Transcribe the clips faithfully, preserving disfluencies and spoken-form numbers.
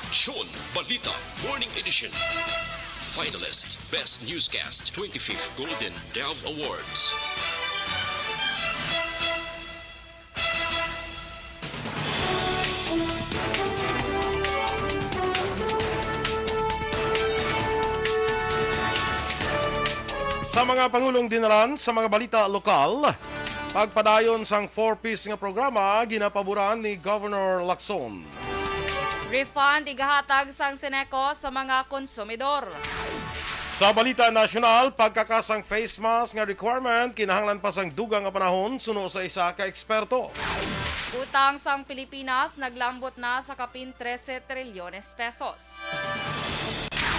Aksyon Balita Morning Edition. Finalist, Best Newscast, twenty-fifth Golden Dove Awards. Sa mga pangulong dinalan sa mga balita lokal, pagpadayon sang four Ps nga programa ginapaboran ni Governor Lacson. Refund igahatag sang Seneco sa mga konsumidor. Sa balita nasyonal, pagkaka sang face mask nga requirement kinahanglan pa sang dugang nga panahon suno sa isa ka eksperto. Utang sang Pilipinas naglambot na sa kapin trese trilyones pesos.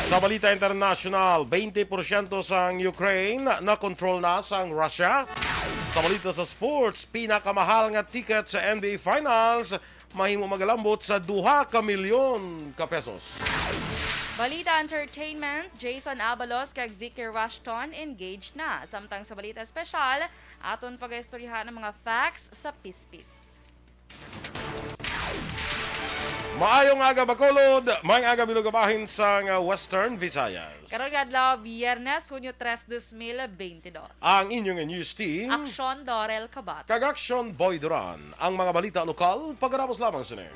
Sa balita internasyonal, twenty porsyento sang Ukraine nakontrol na sang Russia. Sa balita sa sports, pinakamahal nga ticket sa N B A Finals mahimo magalambot sa duha ka milyon ka pesos. Balita entertainment, Jason Abalos kag Vicky Rushton engaged na. Samtang sa balita espesyal, aton pagaistoryahan ang mga facts sa pispis. Maayong aga, Bacolod. Maayong aga, bilog nga bahin sang, ah, Western Visayas. Karon nga adlaw, Biyernes, Hunyo tres, dos mil beintidos. Ang inyong news team, Aksyon Dorel Kabat. Kag Aksyon Boy Duran. Ang mga balita lokal, pagkatapos lamang sini.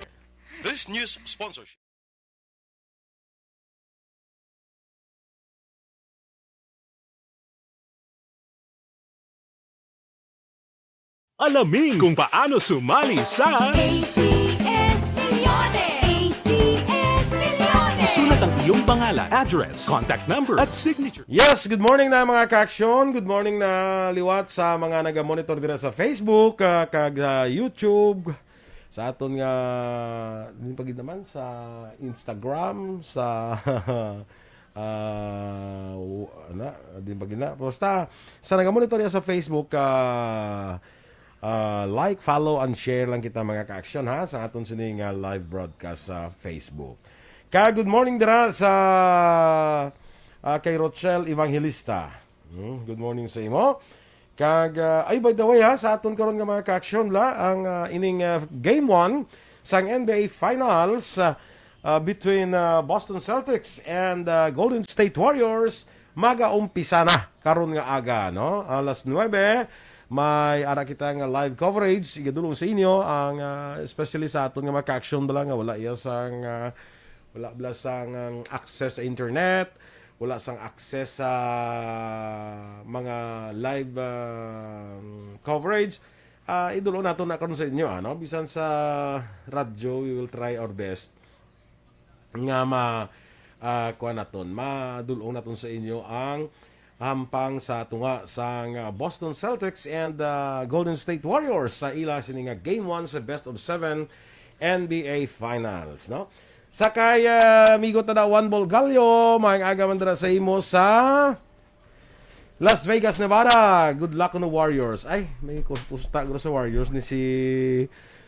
This news sponsorship. Alamin kung paano sumali sa A C S Milyones! A C S Milyones! Isulat ang iyong pangalan, address, contact number, at signature. Yes, good morning na, mga ka-aksyon. Good morning na liwat sa mga naga-monitor dira sa Facebook, ah, kag, ah, YouTube. Sa aton nga, din pa gid naman sa Instagram, sa, ah, w-, na, din pa gid na. Basta, sa naga-monitor niya sa Facebook, ah, ah, like, follow, and share lang kita, mga ka-aksyon, ha, sa aton sini nga live broadcast sa Facebook. Ka good morning dira sa, ah, kay Rochelle Evangelista. Hmm, good morning sa imo. Kag, ah, ay, by the way, ha, sa aton karon nga mga ka-aksyon, la, ang, ah, ining, ah, game one sang N B A Finals, ah, ah, between, ah, Boston Celtics and, ah, Golden State Warriors magaumpisa na karon nga aga, no? Alas nuebe, may ara kita nga live coverage. Igadulong sa inyo ang, ah, especially sa aton nga mga ka-aksyon bala nga wala iya sang, ah, wala bala sang, ang access sa internet, wala sang access sa mga live, ah, coverage. Ah, idulong nato na karon sa inyo, ano? Bisan sa radyo, we will try our best nga ma, ah, kuan naton, madulong naton sa inyo ang hampang sa tunga sang, ah, Boston Celtics and, ah, Golden State Warriors sa ila sini nga game one sa best of seven N B A Finals, no? Sa kay, ah, amigo ta da Juan Bolgallo, maayong aga man dira sa imo sa Las Vegas, Nevada. Good luck, no, Warriors. Ay, may kus-, kusta guro sa Warriors ni si,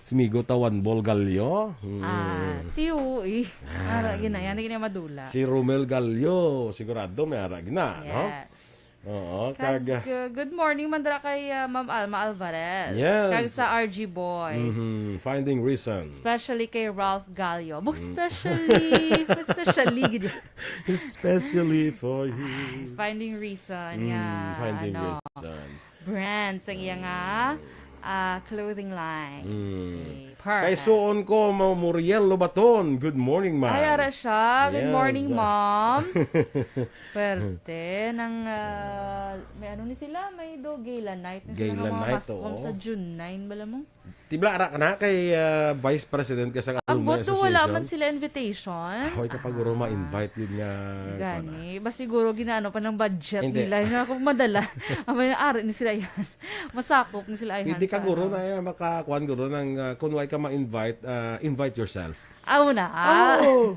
si Migo Tawan Bolgallo. Mm. Ah, tiyo, eh. Ah. Ara gina, yan, gina madula. Si Romel Gallo, sigurado may ara gina, no? Yes. Oo, Kag, kag, uh, good morning man dira kay, uh, Ma'am Alma Alvarez. Yes. Kag sa R G Boys. Mhm. Finding reason. Especially kay Ralph Gallo. Mo Mm. especially, especially gid. Especially for you. Finding reason, Mm, yeah, finding ano, reason. Brands ang iya nga, Mm. ah, clothing line. Mm. Okay, perfect. Kay suon ko, Ma'am Muriel Lobaton. Good morning, ma'am. Ay, ara siya. Good Yes. morning, ma'am. Perte, nang, ah, may ano ni sila, may do gala night ni sila nga Gala mga night, mascom oo. sa June nine, bala mo? Tibla, ara ka na kay, ah, Vice President ka sa Ang Alumni boto, wala Association. man sila invitation. Ahoy, kapag guro Ah. ma-invite yun nga, Gani. kuwan na. Ba siguro ginaano pa ng budget Hindi. nila. Nga kung madala, amay na ari ni sila yan. Masakop ni sila ay Pwede ka, hansa, guro, no? na yan, makakuan, guro, ng, ah, kung why ka ma-invite, ah, invite yourself. Aw na. Oh,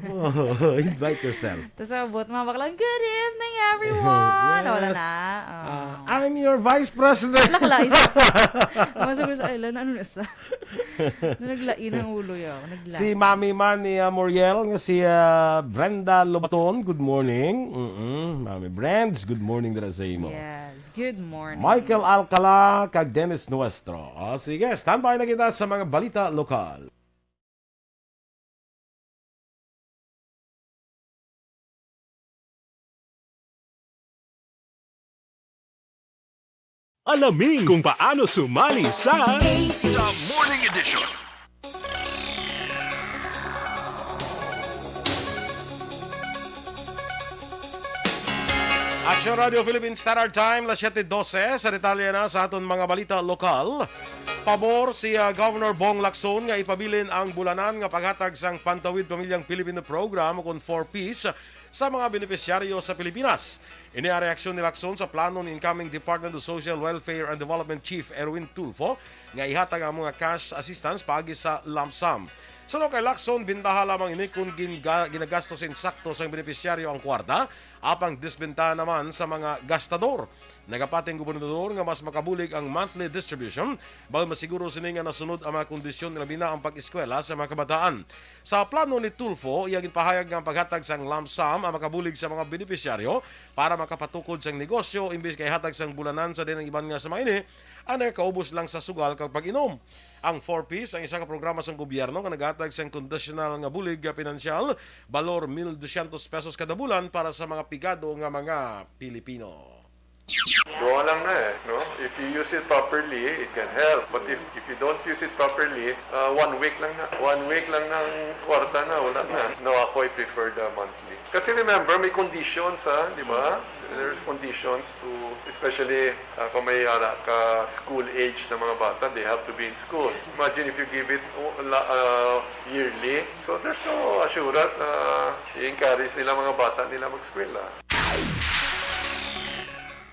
invite yourself. Tas abot, mga bakla, "Good evening, everyone." Wala Yes. na. Oh. Ah, I'm your vice president. Laklay. Masugod sa island, ano na sa? Na naglain ang ulo, yo. Naglain. Si Mami man ni, ah, Muriel, nga si, ah, Brenda Lobaton. Good morning. Mm-mm. Mami Brands, good morning dira sa imo. Yes, good morning. Michael Alcala kag Dennis Nuestro. O, sige, standby na kita sa mga balita lokal. Alamin kung paano sumali sa The Morning Edition. Action Radio Philippine Standard Time, las siete doce. Sa detalye na sa aton mga balita lokal, pabor si, ah, Governor Bong Lacson nga ipabilin ang bulanan nga paghatag sang Pantawid Pamilyang Pilipino Program, o kon four Ps, sa mga benepisyaryo sa Pilipinas. Ini ang reaksyon ni Lacson sa plano ni incoming Department of Social Welfare and Development Chief Erwin Tulfo nga ihatag ang mga cash assistance paagi sa lump sum. Suno kay Lacson, bintaha lamang ini kon ginga-, ginagastos insakto sang benepisyaryo ang kwarta, apang disbentaha naman sa mga gastador. Nagapati ang gobernador nga mas makabulig ang monthly distribution, bangod masiguro sini nga nasunod ang mga kondisyon, labi na ang pag-eskwela sa mga kabataan. Sa plano ni Tulfo, iya ginpahayag nga ang paghatag sang lump sum ang makabulig sa mga benepisyaryo para makapatukod sang negosyo imbis kay hatag sang bulanan sa diin ang iban nga sa mga ini ang nagakaubos lang sa sugal kag pag-inom. Ang four Ps ang isa ka programa sang gobyerno nga naghatag sang kondisyonal nga bulig nga pinansyal, balor mil dosyentos pesos kada bulan para sa mga pigado nga mga Pilipino. Duha lang na eh, no? If you use it properly, it can help. But if, if you don't use it properly, uh, one week lang na, one week lang ng kwarta na, wala na. No, ako, I prefer the monthly. Kasi remember, may conditions, ha, di ba? There's conditions to, especially, uh, kung may, uh, ka school age na mga bata, they have to be in school. Imagine if you give it, uh, la-, uh, yearly. So there's no assurance na i-encourage nila mga bata nila mag-eskwela.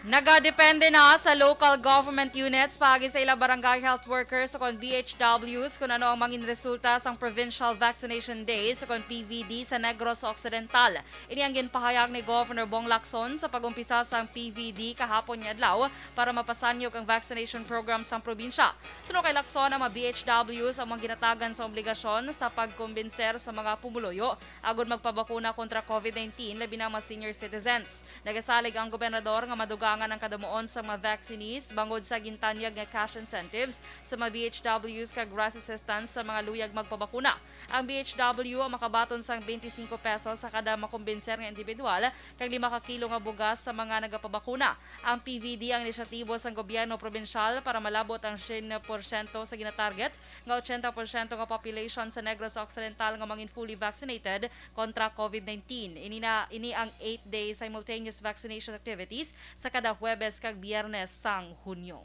Nagadepende na sa local government units paagi sa ila barangay health workers o kon B H Ws kung ano ang mangin resulta sang Provincial Vaccination Day o kon P V D sa Negros Occidental. Ini ang ginpahayag ni Governor Bong Lacson sa pag-umpisa sang P V D kahapon nga adlaw para mapasanyog ang vaccination program sang probinsya. Suno kay Lacson, ang mga B H Ws ang mga ginatagan sa obligasyon sa pagkumbinser sa mga pumuluyo agud magpabakuna kontra COVID nineteen, labi na ang mga senior citizens. Nagasalig ang gobernador nga madugangan ang kadamuon sa mga vaccinees bangod sa gintanyag nga cash incentives sa mga B H Ws kag rice assistance sa mga luyag magpabakuna. Ang B H W ang makabaton sang twenty-five pesos sa kada makumbinser nga individual kag lima ka kilo nga bugas sa mga nagapabakuna. Ang P V D ang inisyatibo sang gobyerno probinsyal para malabot ang siyam porsyento sa ginatarget nga ochenta porsyento nga population sa Negros Occidental nga mangin fully vaccinated kontra COVID nineteen. Ini na, ini ang eight-day simultaneous vaccination activities sa kada Huwebes kag Biyernes sang Hunyo.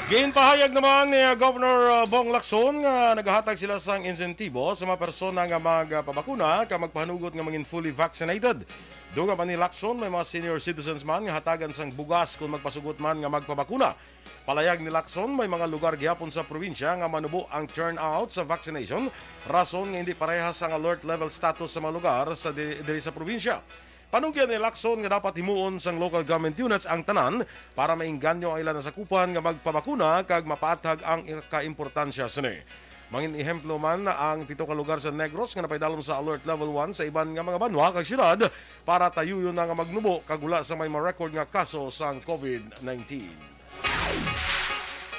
Ginpahayag naman ni, uh, Governor, uh, Bong Lacson nga nagahatag sila sang insentibo sa mga persona nga magpabakuna kag magpahanugot nga mangin fully vaccinated. Dugang pa ni Lacson, may mga senior citizens man nga hatagan sang bugas kon magpasugot man nga magpabakuna. Palayag ni Lacson, may mga lugar gihapon sa probinsya nga manubo ang turnout sa vaccination, rason nga hindi parehas ang alert level status sa mga lugar sa di-, diri sa probinsya. Panugyan ni Lacson nga dapat himuon sang local government units ang tanan para maengganyo ang ila nasakupan nga magpabakuna kag mapaathag ang kaimportansya sini. Mangin ehemplo man ang pito ka lugar sa Negros nga napaidalom sa Alert Level one sa iban nga mga banwa kag syudad para tayuyon na nga magnubo kag wala sa may ma-record nga kaso sang COVID nineteen.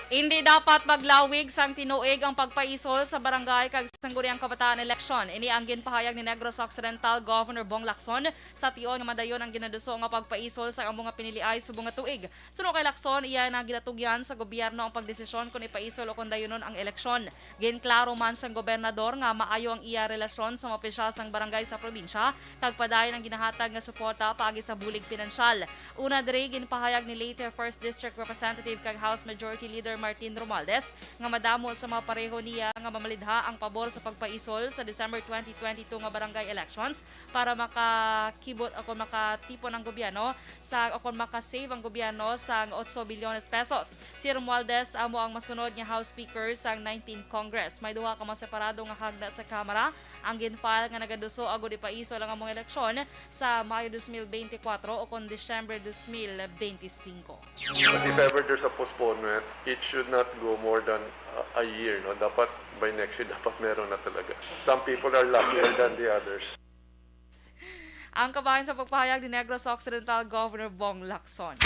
Indi dapat maglawig sang tinuig ang pagpaisol sa barangay kag sangguniang kabataan eleksyon. Ini ang ginpahayag ni Negros Occidental Governor Bong Lacson sa tion nga madayon ang ginaduso nga pagpaisol sa amo nga piniliay subong nga tuig. Suno kay Lacson, iya na ginatugyan sa gobyerno ang pagdesisyon kon ipaisol o kon dayunon ang eleksyon. Ginklaro man sang gobernador nga maayo ang iya relasyon sa mga opisyal sang barangay sa probinsya kag padayon ang ginahatag nga suporta paagi sa bulig pinansyal. Una diri, ginpahayag ni late First District Representative kag House Majority Leader Martin Romualdez nga madamo sa mga pareho niya nga mamalidha ang pabor sa pagpaisol sa December twenty twenty-two nga barangay elections para makakibot o kon makatipon ang gobyerno sa, o kon makasave ang gobyerno sang otso bilyones pesos. Si Romualdez amo ang masunod nga House Speaker sang nineteenth Congress. May duha ka mga separado nga hagda sa Kamara ang gin-file nga nagaduso agud ipaisol ang among eleksyon sa Mayo dos mil beintikwatro o kon Disyembre dos mil beintisinko. But if ever there's a postponement, it should not go more than a, a year, no? Dapat by next year, dapat meron na talaga. Some people are luckier than the others. Ang kabahin sa pagpahayag ni Negros Occidental Governor Bong Lacson.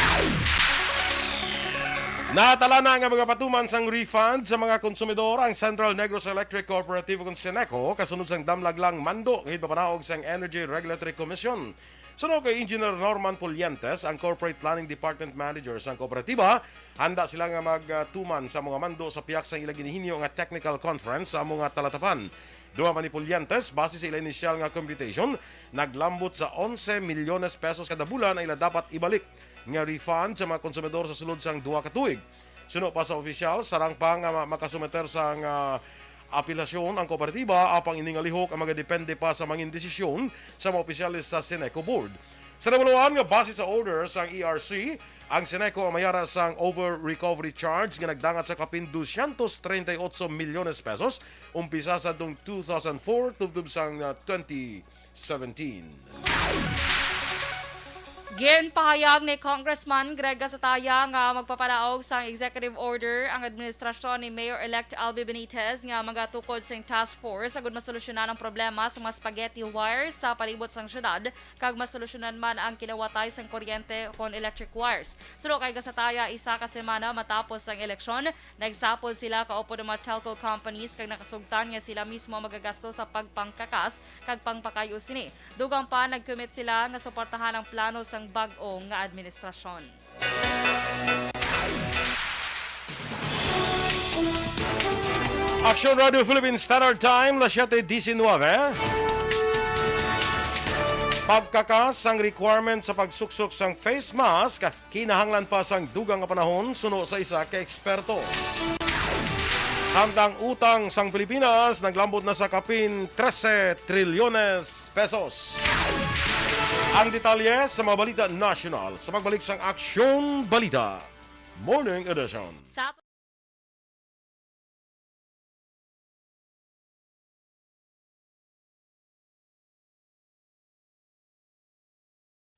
Natala na nga mga patuman sang refund sa mga konsumidor ang Central Negros Electric Cooperative o kon CENECO kasunod sang damlag lang mando nga ginpapanaog sang Energy Regulatory Commission. Suno kay Engineer Norman Pulientes, ang Corporate Planning Department Manager sang kooperatiba, handa sila nga magtuman sa mga mando sa pihak sang ila ginihinyo nga technical conference sa amo nga talatapan. Duha man ni Pulientes, base sa ila inisyal nga computation, naglambot sa onse milyones pesos kada bulan ang ila dapat ibalik nga refund sa mga konsumidor sa sulod sang duha ka tuig. Suno pa sa opisyal, sarang pa nga ma-, makasumiter sang, ah, apelasyon ang kooperatiba, apang ini nga lihok ang magadepende pa sa mangin desisyon sa mga opisyales sa Seneco Board. Sa nabaluan nga base sa order sang E R C, ang Seneco ang mayara sang over recovery charge nga nagdangat sa kapin dosyentos treinta y ocho milyones pesos umpisa sa adtong two thousand four tubtob sang, ah, twenty seventeen. Ginpahayag ni Congressman Greg Gasataya nga magpapadaog sang executive order ang administrasyon ni Mayor-elect Albi Benitez nga magatukod sing task force agud masolusyonan ang problema sa mga spaghetti wires sa palibot sang syudad kag masolusyonan man ang kinawatay sang kuryente kon electric wires. Suno kay Gasataya, isa ka semana matapos ang eleksyon, nagsapol sila kaupod ang mga telco companies kag nakasugtan nga sila mismo magagasto sa pagpangkakas kag pangpakay-o sini. Dugang pa, nag-commit sila nga suportahan ang plano sang bag-o nga administrasyon. Aksyon Radio Philippine Standard Time, las siete diecinueve. Pagkakas sang requirement sa pagsuksok sang face mask, kinahanglan pa sang dugang nga panahon, suno sa isa ka eksperto. Samtang utang sang Pilipinas naglambot na sa kapin trese trilyones pesos. Ang detalye sa mga balita nasyonal sa pagbalik sang Aksyon Balita Morning Edition. Sa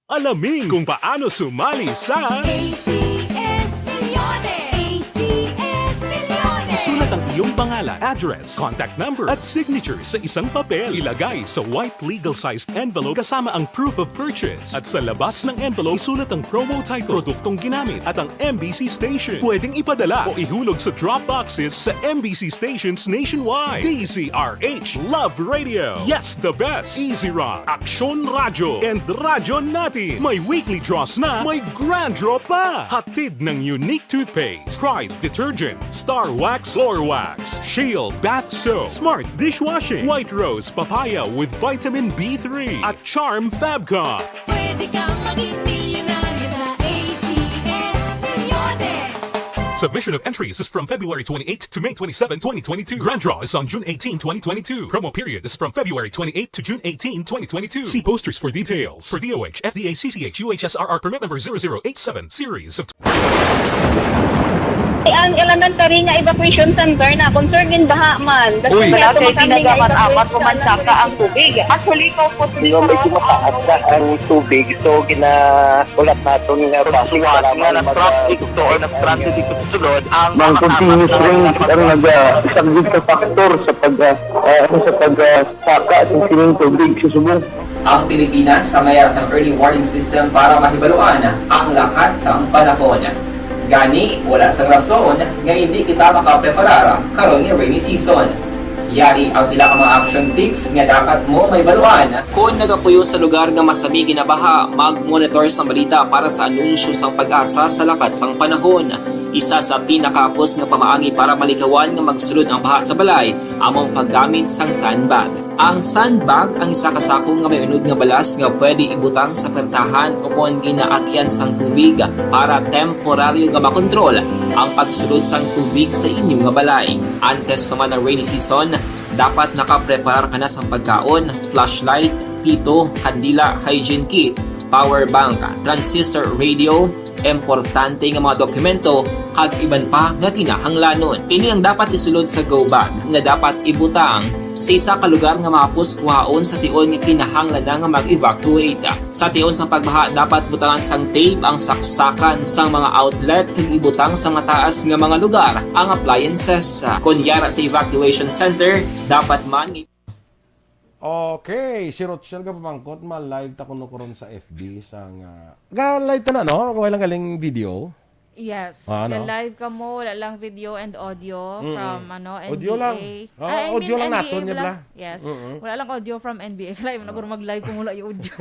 Alamin kung paano sumali sa A C S Milyones! A C S Milyones! Isulat ang iyong pangalan, address, contact number, at signature sa isang papel. Ilagay sa white legal-sized envelope kasama ang proof of purchase. At sa labas ng envelope, isulat ang promo title, produktong ginamit, at ang M B C station. Pwedeng ipadala o ihulog sa drop boxes sa M B C stations nationwide. D Z R H Love Radio. Yes, the best. Easy Rock, Aksyon Radyo, and Radyo Natin. May weekly draws na, may grand draw pa. Hatid ng Unique Toothpaste, Pride Detergent, Star Wax Floor Wax, Shield Bath Soap, Smart Dishwashing, White Rose Papaya with Vitamin B three, at Charm Fabcon. Pwede kang maging milyonaryo sa A C S Milyones! Submission of entries is from February twenty-eighth to May twenty-seven, twenty twenty-two. Grand draw is on June eighteen, twenty twenty-two. Promo period is from February twenty-eighth to June eighteen, twenty twenty-two. See posters for details. For D O H, F D A, C C H, U H S R R permit number zero zero eight seven, series of Ang elementary nga evacuation center na concerned in baha man. Uy, wala kay pinagamat-amat ko man saka ang tubig. Actually, ko po. Di ba medyo mataas na ang tubig, so ginaulat naton nga basi nga nag-traffic to or nag-transit dito sa sulod ang mga continuous rain ang nagasaglit sa factor sa pag uh, sa pag uh, saka sa sining tubig sa subong. Ang Pilipinas sa mayar sang early warning system para mahibaluan ang lakat sang panahon. Gani, wala sang rason nga hindi kita makapreparar karon nga rainy season. Yari ang pila ka mga action tips nga dapat mo mahibaluan. Kon nagapuyo sa lugar nga masami ginabaha, mag-monitor sang balita para sa anunsyo sang PAGASA sa lakat sang panahon. Isa sa pinakahapos nga pamaagi para malikawan nga magsulod ang baha sa balay amo ang paggamit sang sandbag. Ang sandbag ang isa ka sako nga may unod nga balas nga pwede ibutang sa pertahan ukon ginaagian sang tubig para temporaryo nga makontrol ang pagsulod sang tubig sa inyo nga balay. Antes pa man ang rainy season, dapat nakapreparar ka na sang pagkaon, flashlight, pito, kandila, hygiene kit, power bank, transistor radio, importante nga mga dokumento, kag iban pa nga kinahanglanon. Ini ang dapat isulod sa go bag nga dapat ibutang sa isa ka lugar nga mahapos kuhaon sa tion nga kinahanglan na nga mag-evacuate. Sa tion sang pagbaha, dapat butangan sang tape ang saksakan sang mga outlet kag ibutang sa mataas nga mga lugar ang appliances. Kon yara sa evacuation center, dapat man Okay, si Rochelle gapamangkot, ma-live ta kuno karon sa F B sang, ah, ga-live ta na, no? Kung walang galing video. Yes. Ah, ano? Kay live kamo, wala lang video and audio Mm-mm. from, ano, Audio N B A. Lang. Ah, Ay, I audio mean, lang naton, N B A niya, bala. Bla. Yes. Mm-mm. Wala lang audio from N B A. Kailangan na Ah. guro mag-live kung wala yung audio.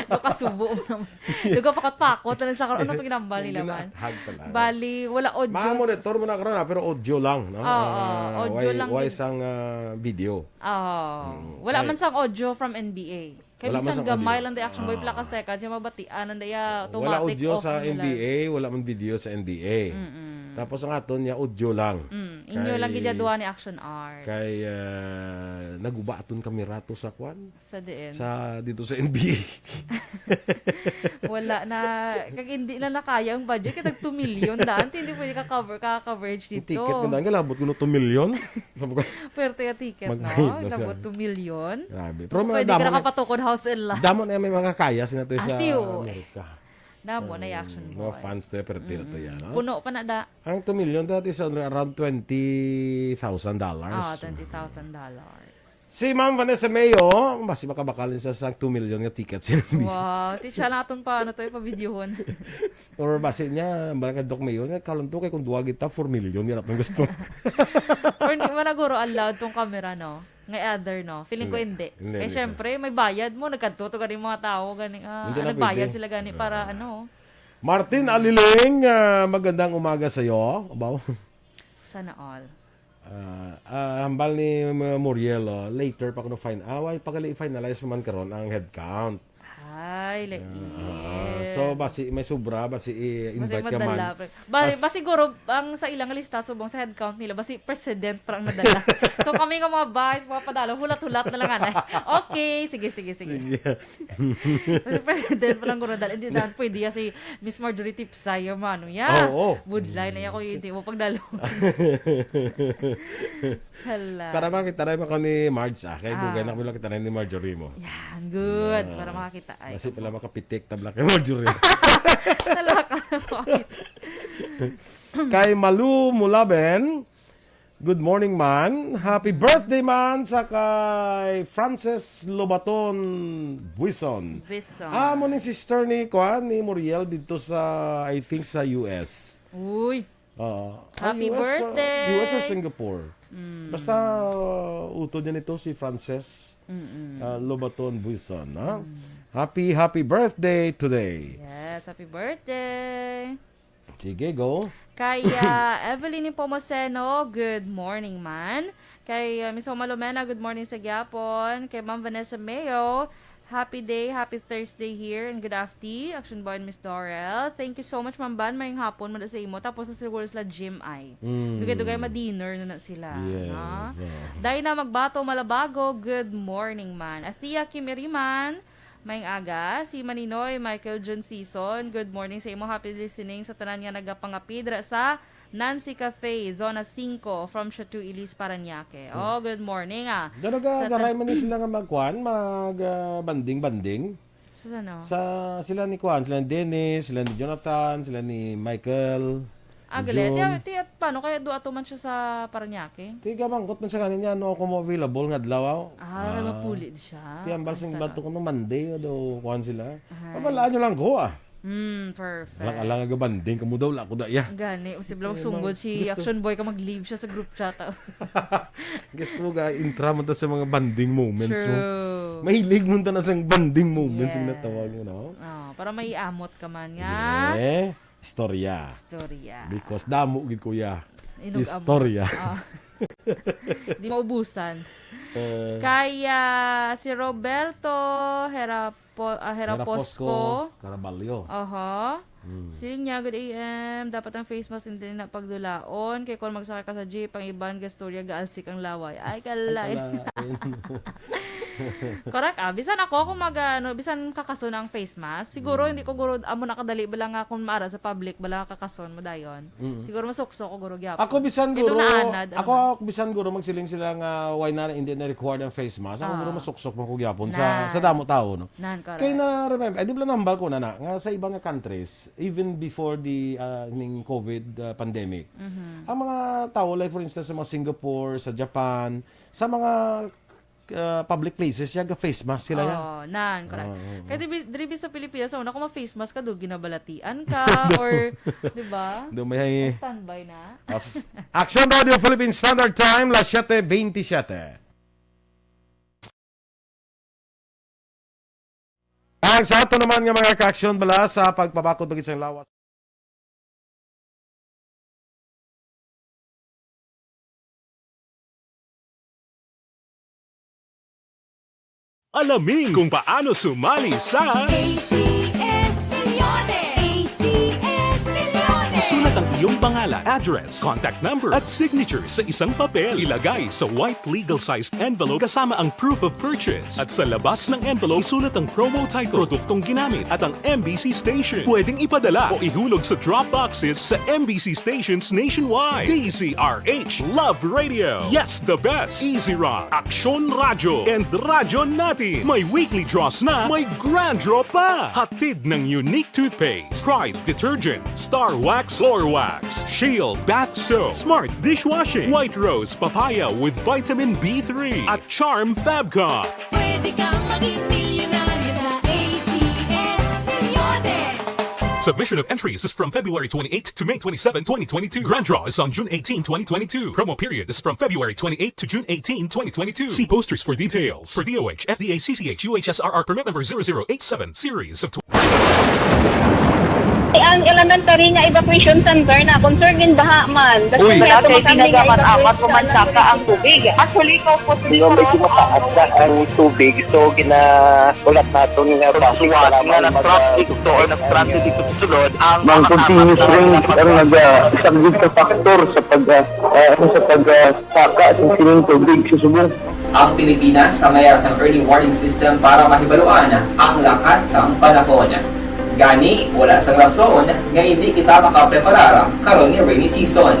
Duka subo mo naman. Duka pakot-pakot na sa karon. Ano itong ginambal nila Hindi na, man? Hag talaga. Bali, wala audio. Ma-monitor mo na karon, ah, pero audio lang, no? Oo, Ah, audio way, lang way din. Sang, ah, video. Oo. Mm. Wala Ay. Man sang audio from N B A. Kay Wala man bisan sang gamay audio. Lang day action boy, Ah. Pila ka seconds, yung mabatian, lang day, ah, Wala automatic audio off sa nila. N B A, wala man video sa N B A. Mm-mm. Tapos ang aton niya, audio lang. Mm, inyo Kay lang gid ya duha ni Action Art. Kay, ah, naguba aton kamera to sa kwan? Sa diin? Sa, dito sa N B A. Wala na, kag hindi na nakaya ang budget, kay tag two million daan, hindi pwede ka cover, ka coverage Yung dito. Ticket mo daan, galabot ko no two million. Sabi ko, Pwerte yung ticket, Mag-, no? Labot two million. Grabe. Pero Pero mga pwede ka damo na, nakapatukod house and lot. Damo na may mga kaya sila to Ah, sa tiyo, eh. Amerika. Damo na yung Mm, action mga boy. Fans to, pero tira to Mm. Yan, no? Puno pa na da. Ang two million, that is around twenty thousand dollars. Ah, twenty thousand dollars. Si Ma'am Vanessa Mayo, mas makabakalin sa, sa two million nga ticket sa N B A. Wow, ti siya naton pa, ano to, ipavideohon. Or basi niya, bala ka Doc Mayo, nga kalon to kay kung duwa kita, four million, yun ang gusto. Or hindi man na guro allowed tong camera, no? Nga other, no? Feeling ko Hindi. Hindi. Hindi, Eh, hindi, syempre, may bayad mo. Nagkadto to gani mga tao, gani, ah, Hindi na nagbayad pwede. sila gani para, Oo. ano. Martin Mm. Aliling, ah, magandang umaga sa'yo. Abaw. Sana all. Ah, ah, hambal ni M-, Muriel, oh, later pa kuno fin-, ah, way pa gali finalize pa man karon ang head count. Ay, lait. Ah, ah, so, basi may sobra, basi i-invite Basi ka man. madala, pre. Basi, As- basi siguro, ang sa ilang lista, subong sa head count nila, basi president pa ang nadala. So, kami nga mga vice, mga padala, hulat-hulat na lang, anay. Okay, sige, sige, sige. Sige. Basi president pa lang guro dala. Hindi na pwede ya si Miss Marjorie Tipsay, yung ano ya. Oo, oo. Budlay na ya kung hindi mo pagdalo. Hala. Para makita na yung ni Marge, ah. Kay Ah. Bugay na kami lang kita na ni Marjorie mo. Yan, good. Ah. Para makakita. Ay, Kasi kamo. Pala makapitik, tabla kay Marjorie. Talaga. Kay Malu Mulaben, good morning, man. Happy Mm. birthday, man, sa kay Frances Lobaton Buison. Buison. Ah, mo ning sister ni, kuan, ni Muriel dito sa, I think, sa U S. Uy. Oo. Happy Ah, U S, ah, birthday! U S or Singapore? Mm. Basta, uh, utod niya nito si Frances, Mm-mm. ah, Lobaton Buison, ha? Mm. Happy, happy birthday today! Yes, happy birthday! Sige, go. Kay, ah, Evelyn Nepomuceno, good morning, man. Kay, ah, Miss Homa Lomena, good morning sa gyapon. Kay Ma'am Vanessa Mayo, happy day, happy Thursday here, and good afternoon, Action Boy and Miss Dorel. Thank you so much, Ma'am Van, mayong hapon man sa imo. Tapos na siguro sila gym ay. Mm. Dugay-dugay ma-dinner na na sila, Yes, no? oh. Dina Magbato Malabago, good morning, man. Athea Kim Iriman, mayong aga. Si Maninoy Michael Jun Season, good morning sa imo. Happy listening sa tanan nga nagapangapid ra sa Nancy Cafe, Zona Cinco, from Chateau Elise, Parañaque. Hmm. Oh, good morning, ah. Gano Sa ga-, tan- garay man ni sila nga magkuan, mag, ah, banding-banding? Sa ano? Sa, sila ni kuan, sila ni Dennis, sila ni Jonathan, sila ni Michael, Ah, ni gali. Jun. Ti, ti, paano kaya do ato man siya sa Parañaque? Ti, gabangkot man sa kanin niya, ano ako mo available nga adlaw, aw? Ah, Ah. mapuli siya. Ti, ang Ay, balsing sarap. bato ko no Monday, o daw kuan sila. Ay. Pabalaan nyo lang ko, ah. Mm, perfect. Alang-alang nga banding kamo daw, wala ko da, iya. Gani, usib lang Eh, sunggod mag-, si gusto. Action Boy ka mag-leave siya sa group chat, ah. Gusto mo ga, intra mo ta sa mga bonding moments mo. True. Mahilig mo ta na sa bonding moments yung Yes. natawag mo, no? Oh, para may amot ka man nga. Yeah. Istorya. Istorya. Because damo gid, kuya. Inog amot. Istorya. Ah. Di maubusan. Eh. Kaya si Roberto Hera-, Po-, ah, Hera Posco. Hera Posco Caraballo. Aha. Hmm. Siling niya, "Good A M. Dapat ang face mask hindi na pagdulaon. Kay kung magsakay ka sa jeep, ang iban gastorya gaalsik ang laway." Ay, kalay. Ay, kalay. Correct, ah. Bisan ako, kung mag, ano, bisan kakaso na ang face mask, siguro, Hmm. hindi ko guro, amo na kadali, bala nga kung maara sa public, bala nga kakason mo dayon. Mm. Siguro masuksok ko guro gyapon. Ako bisan Kay guro, doon naanad, ako ano. Bisan guro magsiling sila nga why na hindi na required ang face mask. Ako Ah. guro masuksok man ko gyapon sa, Nan. sa damo tao, no? Nan, correct. Kay na remember, eh, di ba nambal ko na na, nga sa iba nga countries, even before the, ah, ning COVID, ah, pandemic, Mhm. ang mga tao, like for instance, sa mga Singapore, sa Japan, sa mga ah, public places, yan, ga-face mask sila yan. Oh, nan, correct. Oo, oo. Kasi bis-, diri bis sa Pilipinas, una ka ma-face mask ka, do ginabalatian ka, or, di ba? Do may Standby na. As-, Action Radio Philippine Standard Time, las siete veintisiete. Ang sa ato naman nga mga kaaksyon bala sa pagpabakod bagid sang lawas. Alamin kung paano sumali sa A C S Millones. A C S Millones. Isulat ang iyong pangalan, address, contact number, at signature sa isang papel. Ilagay sa white legal-sized envelope kasama ang proof of purchase. At sa labas ng envelope, isulat ang promo title, produktong ginamit, at ang M B C station. Pwedeng ipadala o ihulog sa drop boxes sa M B C stations nationwide. D Z R H, Love Radio. Yes, the best. Easy Rock, Aksyon Radyo, and Radyo Natin. May weekly draws na, may grand draw pa. Hatid ng Unique Toothpaste, Pride Detergent, Star Wax Floor Wax, Shield Bath Soap, Smart Dishwashing, White Rose Papaya with Vitamin B three, at Charm Fabcon. Pwede kang maging milyonaryo sa A C S Millones. Submission of entries is from February twenty-eighth to May twenty-seven, twenty twenty-two. Grand draw is on June eighteen, twenty twenty-two. Promo period is from February twenty-eighth to June eighteen, twenty twenty-two. See posters for details. For D O H, F D A, C C H, U H S R R permit number zero zero eight seven, series of Ang elementary nga evacuation center na concern gin baha man. Uy. Wala kay tinaga man amat ko man saka ang tubig. Actually, ko po Medyo mataas na ang tubig, so gina-, ulat naton nga traffic nga para na mag-, traffic to or nag-transit dito sa sulod ang mga continuous rains ang nag-, ah, isang big factor sa pag, ah, ah, ano, sa pag, ah, saka sa sining tubig sa subong. Ang Pilipinas ang may sang early warning system para mahibaluan ang lakat sang panahon. Gani, wala sang rason nga hindi kita makapreparar karon nga rainy season.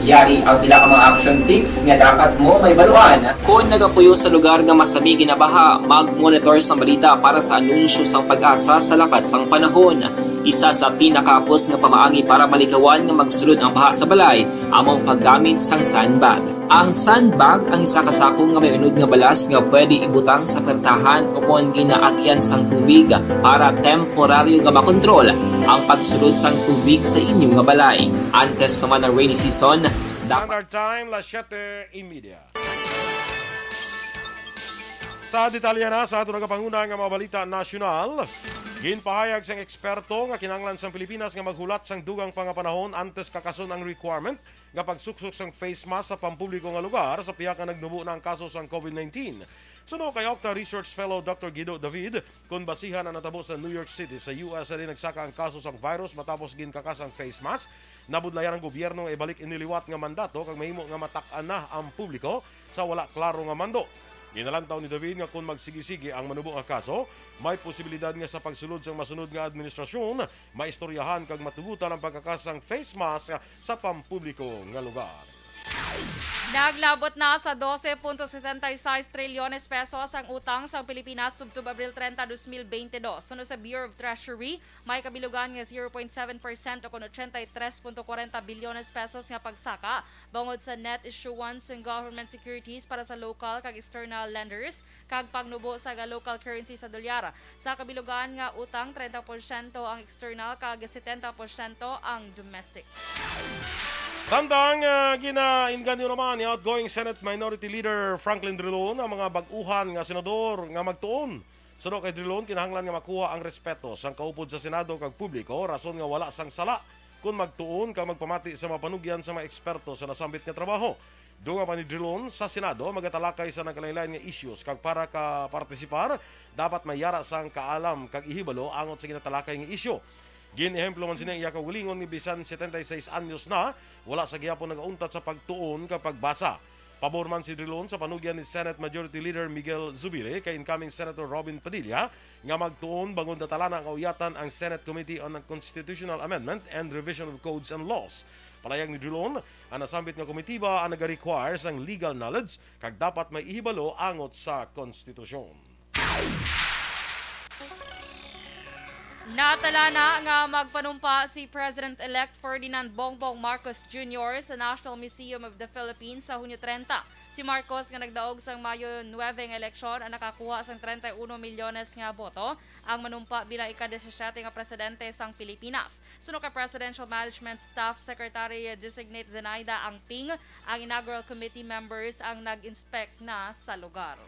Yari ang pila ka mga action tips nga dapat mo mahibaluan. Kon nagapuyo sa lugar nga masami ginabaha, mag-monitor sang balita para sa anunsyo sang PAGASA sa lakat sang panahon. Isa sa pinakahapos nga pamaagi para malikawan nga magsulod ang baha sa balay amo ang paggamit sang sandbag. Ang sandbag ang isa ka sako nga may unod nga balas nga pwede ibutang sa pertahan o kon ginaagian sang tubig para temporaryo nga makontrol ang pagsulod sang tubig sa inyo nga balay. Antes pa man ang rainy season, dapat Standard Time, las siete y media. Sa detalye na sa aton nagapanguna nga mga balita nasyonal, ginpahayag sang eksperto nga kinahanglan sang Pilipinas nga maghulat sang dugang pa nga panahon antes kakason ang requirement nga pagsuksok sang face mask sa pampubliko nga lugar sa pihak nga nagnubo na ang kaso sang COVID nineteen. Suno kay Octa Research Fellow Doctor Guido David, kon basihan ang natabo sa New York City sa U S, sa diin nagsaka ang kaso sang virus matapos ginkakas ang face mask, nabudlayan ang gobyerno nga ibalik ini liwat nga mandato kag mahimo nga matak-an na ang publiko sa wala klaro nga mando. Ginalantaw ni David nga kon magsigi-sigi ang manubo nga kaso, may posibilidad nga sa pagsulod sang masunod nga administrasyon, maistoryahan kag matugutan ang pagkakas sang face mask sa pampubliko nga lugar. Naglabot na sa doce punto setenta y seis trilyones pesos ang utang sang Pilipinas tubtob Abril treinta, dos mil veinte dos. Suno sa Bureau of Treasury, may kabilugan nga zero point seven percent o kon ochenta y tres punto kwarenta bilyones pesos nga pagsaka bangod sa net issuance sang government securities para sa local kag external lenders kag pagnubo sa ga-, local currency sa dolyar. Sa kabilugan nga utang, treinta porsyento ang external kag setenta porsyento ang domestic. Samtang, ah, ginainganyo naman ni outgoing Senate Minority Leader Franklin Drilon ang mga bag-uhan nga senador nga magtuon. Suno kay Drilon, kinahanglan nga makuha ang respeto sang kaupod sa Senado kag publiko, rason nga wala sang sala kon magtuon kag magpamati sa mga panugyan sa mga eksperto sa nasambit nga trabaho. Dungan pa ni Drilon, sa Senado magatalakay sa nagkalainlain nga issues kag para ka partisipar, dapat may yara sang kaalam kag ihibalo angot sa ginatalakay nga isyu. Gin-ehemplo man sini ang iya kaugalingon nga bisan setenta y seis anyos na, wala sa gihapon nagauntat sa pagtuon kag pagbasa. Pabor man si Drilon sa panugyan ni Senate Majority Leader Miguel Zubiri kay incoming Senator Robin Padilla nga magtuon bangod natala na ang kauyatan ang Senate Committee on Constitutional Amendment and Revision of Codes and Laws. Palayag ni Drilon, ang nasambit nga komitiba ang nagarequire sang legal knowledge kag dapat may ihibalo angot sa konstitusyon. Natala na nga magpanumpa si President-elect Ferdinand Bongbong Marcos Junior sa National Museum of the Philippines sa Hunyo treinta. Si Marcos, nga nagdaog sang Mayo nuebe nga eleksyon, ang nakakuha sang treinta y uno milyones nga boto, ang manumpa bilang ika-disisiete nga presidente sang Pilipinas. Suno kay Presidential Management Staff Secretary Designate Zenaida Angping, ang inaugural committee members ang nag-inspect na sa lugar.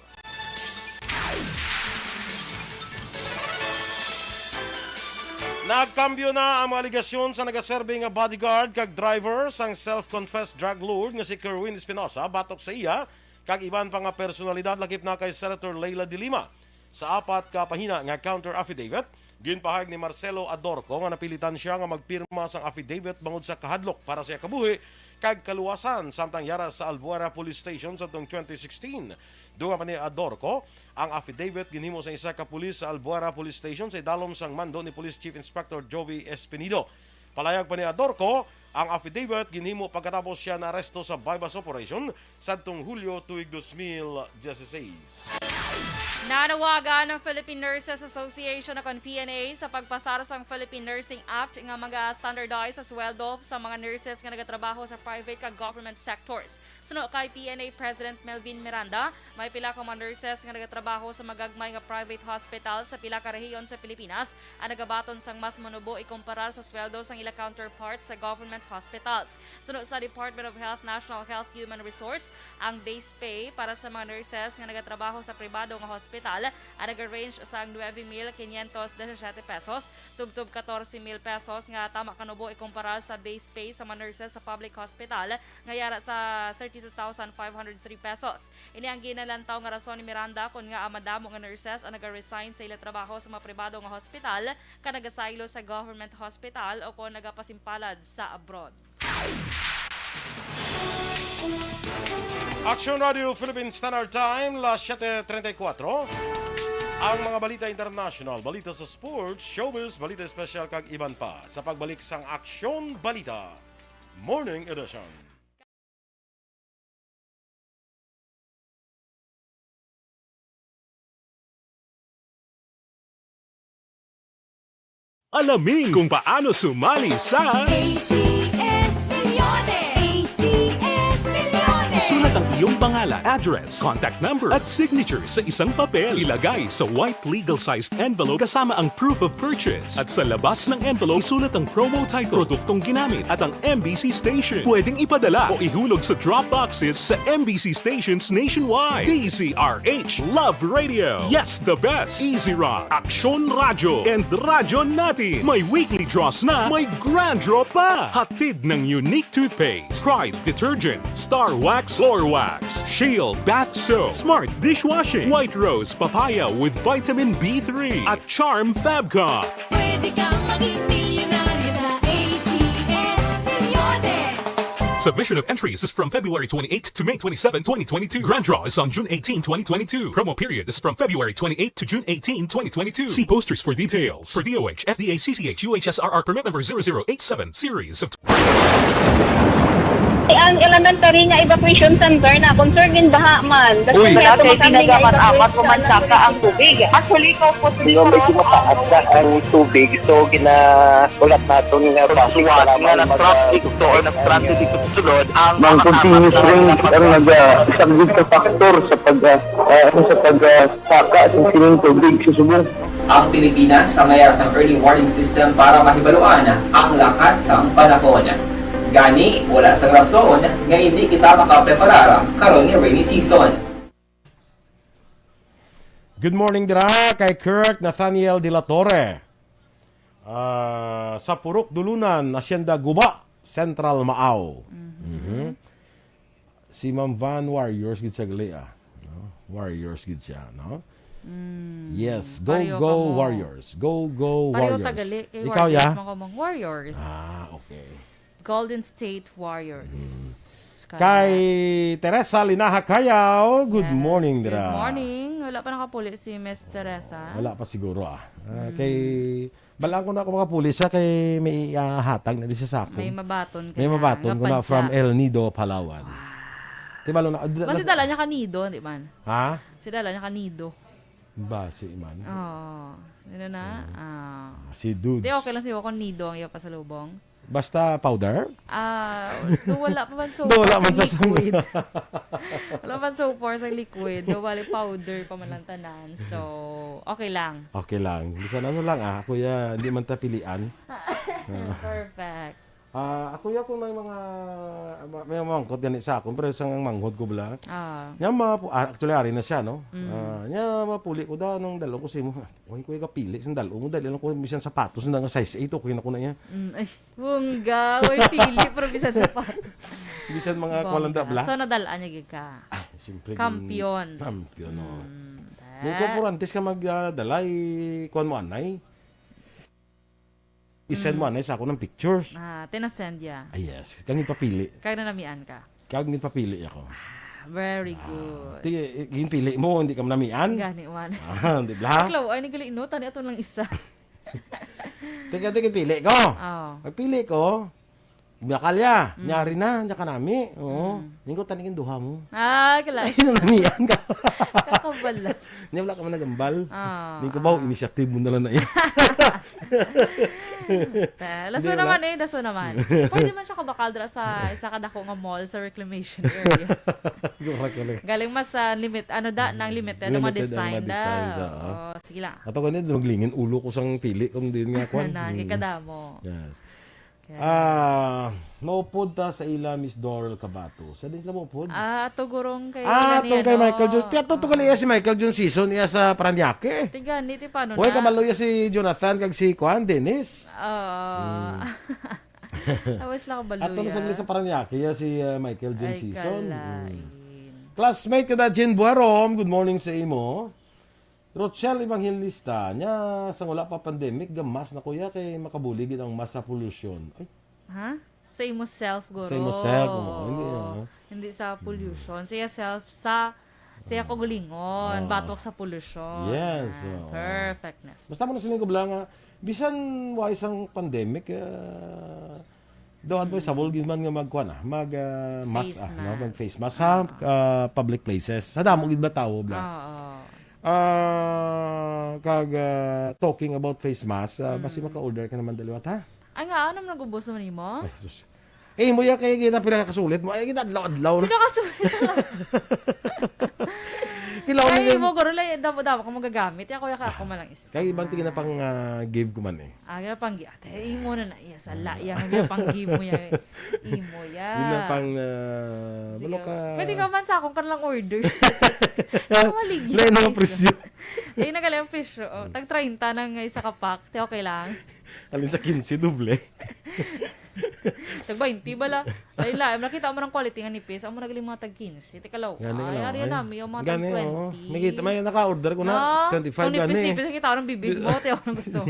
Nagkambyo na ang mga alegasyon sa nagaserbi nga bodyguard kag driver sang self-confessed drug lord nga si Kerwin Espinosa batok sa iya kag iban pa nga personalidad, lakip na kay Senator Leila de Lima. Sa apat ka pahina nga counter affidavit, ginpahayag ni Marcelo Adorco nga napilitan sia nga magpirma sang affidavit bangod sa kahadlok para sa iya kabuhi kag kaluwasan, samtang yara sa Albuera Police Station sa tuong twenty sixteen. Dunga pa ni Adorco, ang affidavit ginhimo sa isa ka pulis sa Albuera Police Station sa idalom sang mando ni Police Chief Inspector Jovi Espinido. Palayag pa ni Adorco, ang affidavit ginhimo pagkatapos sia naaresto sa buy-bust operation sadtong Hulyo tuig dos mil diyasiseis. Nanawagan ang Philippine Nurses Association o kon P N A sa pagpasar sang Philippine Nursing Act nga mag-standardize sa sweldo sa mga nurses nga nagatrabaho sa private kag government sectors. Suno kay P N A President Melvin Miranda, may pila ka mga nurses nga nagatrabaho sa magagmay nga private hospital sa pila ka rehiyon sa Pilipinas ang nagabaton sang mas manubo ikumpara sa sweldo sang ila counterparts sa government hospitals. Suno sa Department of Health National Health Human Resource, ang base pay para sa mga nurses nga nagatrabaho sa pribado nga hospital ang nag-range sang nuebe mil quinientos disisiete pesos tubtob katorse mil pesos nga tama kanubo ikumpara sa base pay sa mga nurses sa public hospital nga yara sa thirty-two thousand five hundred three pesos. Ini ang ginalantaw nga rason ni Miranda kon ngaa madamo nga nurses ang naga-resign sa ila trabaho sa mga pribado nga hospital kag nagasaylo sa government hospital o kon nagapasimpalad sa abroad. Action Radio Philippine Standard Time, las siete treinta y cuatro. Ang mga balita international, balita sa sports, showbiz, balita espesyal, kag iban pa sa pagbalik sang Aksyon Balita Morning Edition. Alamin kung paano sumali sa A C S Milyones! A C S Milyones! Isulat ang iyong pangalan, address, contact number, at signature sa isang papel. Ilagay sa white legal-sized envelope kasama ang proof of purchase. At sa labas ng envelope, isulat ang promo title, produktong ginamit, at ang M B C station. Pwedeng ipadala o ihulog sa drop boxes sa M B C stations nationwide. D Z R H, Love Radio, Yes the Best, Easy Rock, Aksyon Radyo, and Radyo Natin. May weekly draws na, may grand draw pa. Hatid ng Unique Toothpaste, Pride Detergent, Star Wax Floor Wax, Shield Bath Soap, Smart Dishwashing, White Rose Papaya with Vitamin B three, at Charm Fabcon. Pwede kang maging milyonaryo sa A C S Milyones. Submission of entries is from February twenty-eighth to May twenty-seven, twenty twenty-two. Grand draw is on June eighteen, twenty twenty-two. Promo period is from February twenty-eighth to June eighteen, twenty twenty-two. See posters for details. For D O H, F D A, C C H, U H S R R permit number zero zero eight seven, series of Ang elementary nga evacuation center na concern gin baha man. Uy, wala kay tinaga man amat ko man saka ang tubig. Actually, ko po medyo mataas na ang tubig, so ginahulat naton nga bus nga nag-traffic to or nag-transit dito sa sulod ang mga continuous rain ang nag-, ah, isang big factor sa pag, ah, ah, sa pag, ah, saka sa sining tubig sa subong. Ang Pilipinas, sa mayas ang early warning system para mahibaluan ang lakat sang panahon. Gani, wala sang rason nga hindi kita makapreparar karon nga rainy season. Good morning dira kay Kirk Nathaniel de la Torre. Ah, sa Purok Dulunan, Hacienda Guba, Central Maao. Mhm. Si Ma'am Van, Warriors gid siya gali, ah. No? Warriors gid siya, no? Mm. Yes, go, pareho go, kamo. Warriors. Go, go, pareho Warriors. Ta gali kay ikaw, Warriors, ya? Mga kamong Warriors. Ah, okay. Golden State Warriors. Mm. Kaya kay Teresa Linaha Cayaw, good morning, dira. Yes, good morning. Wala pa nakapuli si Miss Teresa. Wala pa siguro, ah. Ah, mm. Kay Balaan ko na ako mga pulis, ha, kay may, ah, hatag na di sa sakon. May mabaton ka na. May mabaton ko na from El Nido, Palawan. Wow. Di ba, Luna? Mas si dala niya ka Nido, di man? Ha? Si dala niya ka Nido. Basi man. Oo. Ano na? Mm. Ah. Si Dudes. Di, okay lang siguro kung nido ang iya pasalubong. Basta powder? Ah, do wala pa man so Do wala far man sa sa liquid. Wala man so far sa liquid. Do bali powder pa man lang tanan. So, okay lang. Okay lang. Bisan ano lang, ah, kuya, hindi man ta pilian. Perfect. Ah, ako ya kung may mga, may mga mangkot gani sa akon, pero isang ang manghod ko bala. Ah. Nya ma-, ah, actually, ari na siya, no? Mm. Ah, nya mapuli ko da, nang dalo ko sa imo. Uy, kuya, kapili, sandal mo, dali lang ko, bisan sapatos na nga size eight, okay na ko na iya. Mm, ay, bongga, uy, pili, pero bisan sapatos. Bisan mga Bongga. Kuwan lang da, bala. So, nadal-an niya gid ka? Ah, siyempre, Kampiyon. Kampiyon, no? Mm, Nung that. Ko, purantes ka mag, ah, dalay, kuwan mo, anay? I-send mo, Mm. anay, sa ako ng pictures. Ah, tinasend ya. Ah, yes. Kag ginpapili. Kag nanamian ka. Kag ginpapili ako. Ah, very Ah, good. Ti, ginpili mo, hindi ka manamian? Gani man. Ah, di ba? Klaw, ay, nagali, no? Tani ato lang isa. Tika, tika, pili ko. Oh. Pagpili ko, Biyakalya, Mm. nyari na, nya kanami. Oo. Mm. Ningko taning duha mo. Ah, kala. Ay, nanamian ka. Kakabala. Nya wala ka man nagambal. Ah, Ningko ba, ah. Initiative mo na lang na iya. Ta, laso Di ba? Naman eh, laso naman. Pwede man siya kabakal dira sa isa ka dako nga mall sa reclamation area. Galing mas, ah, limit, ano da, nang limited ang mga Limited ang design mga da. Designs, oo. Oh, sige lang. Ato gani, maglingin ulo ko sang pili kung di nga kwan. Na, kay kadamo. Yes. Okay. Ah, maupod ta sa ila, Miss Doral Cabato. Sa din sila maupod? Ah, ato gurong kay Ah, gani, atong kay ano. Michael Jones. Tiya to, to gali iya si Michael Jones season iya sa Paranaque. Ti gani, ti paano Uy, na? Kabalo iya si Jonathan kag si Kuan, Dennis. Oo. Mm. Awas lang kabalo Ato na iya. Sa Paranaque iya si, ah, Michael Jones Ay, season. Kalain. Mm. Classmate ko da, Jean Buarom. Good morning sa imo. Rochelle Evangelista, nya, sang wala pa pandemic, gamas na kuya kay makabuli gid ang mas sa polusyon. Ay. Ha? Sa imo self, guro. Sa imo self, oo. Hindi, ah. Hindi sa pollution. Sa iya self, sa, sa iya kaugalingon, Ah. batok sa polusyon. Yes, Ah, oo. Perfectness. Basta mo na siling ko bala nga, bisan wa isang pandemic, ah, Daw ato, sabol gid man nga magkuan, ah, mag, ah, mask, Face ah, no? Mag mask. Face mask sa, ah, public places. Sa damo gid ba tawo, bla? Oo. Ah, kag, ah, talking about face mask, ah, basi Mm. maka-order ka naman daliwat, ha? Ay, nga, ano man nag-ubos mo nimo? Ay, sus. Eh, mo ya kay gina pinakasulit mo. Ay, gina adlaw-adlaw na. Pinakasulit na lang. Tilaw na Ay, yun. Mo, guro, lang, damo-damo ka magagamit. Ako, yaka, ako man lang isa. Kay ibang tingin na pang, ah, give ko man eh. Ah, gina pang gi-, ate, imo na na, iya, sala, iya, gina pang give mo, iya, imo, iya. Yun na pang, ah, Sige. Malo ka. Pwede ka man sa akong kanilang order. Maligya Lain na nga isa. Presyo. Lain na gali ang presyo. Oh, tag treinta na nga isa ka pack. Te, okay lang. Alin sa quince, doble. Tag baynte bala. Ay, la, nakita mo ng quality nga nipis. Amo nagaling mga tag quince. Teka, law. Gani, Ay, law. Ari Ay. Nami, yung mga tag Gani, oh. Twenty. May kita, may naka-order ko na, No? Twenty-five Kung nipis, gani. Nipis, nakita ko ng bibig mo, te, ano gusto mo?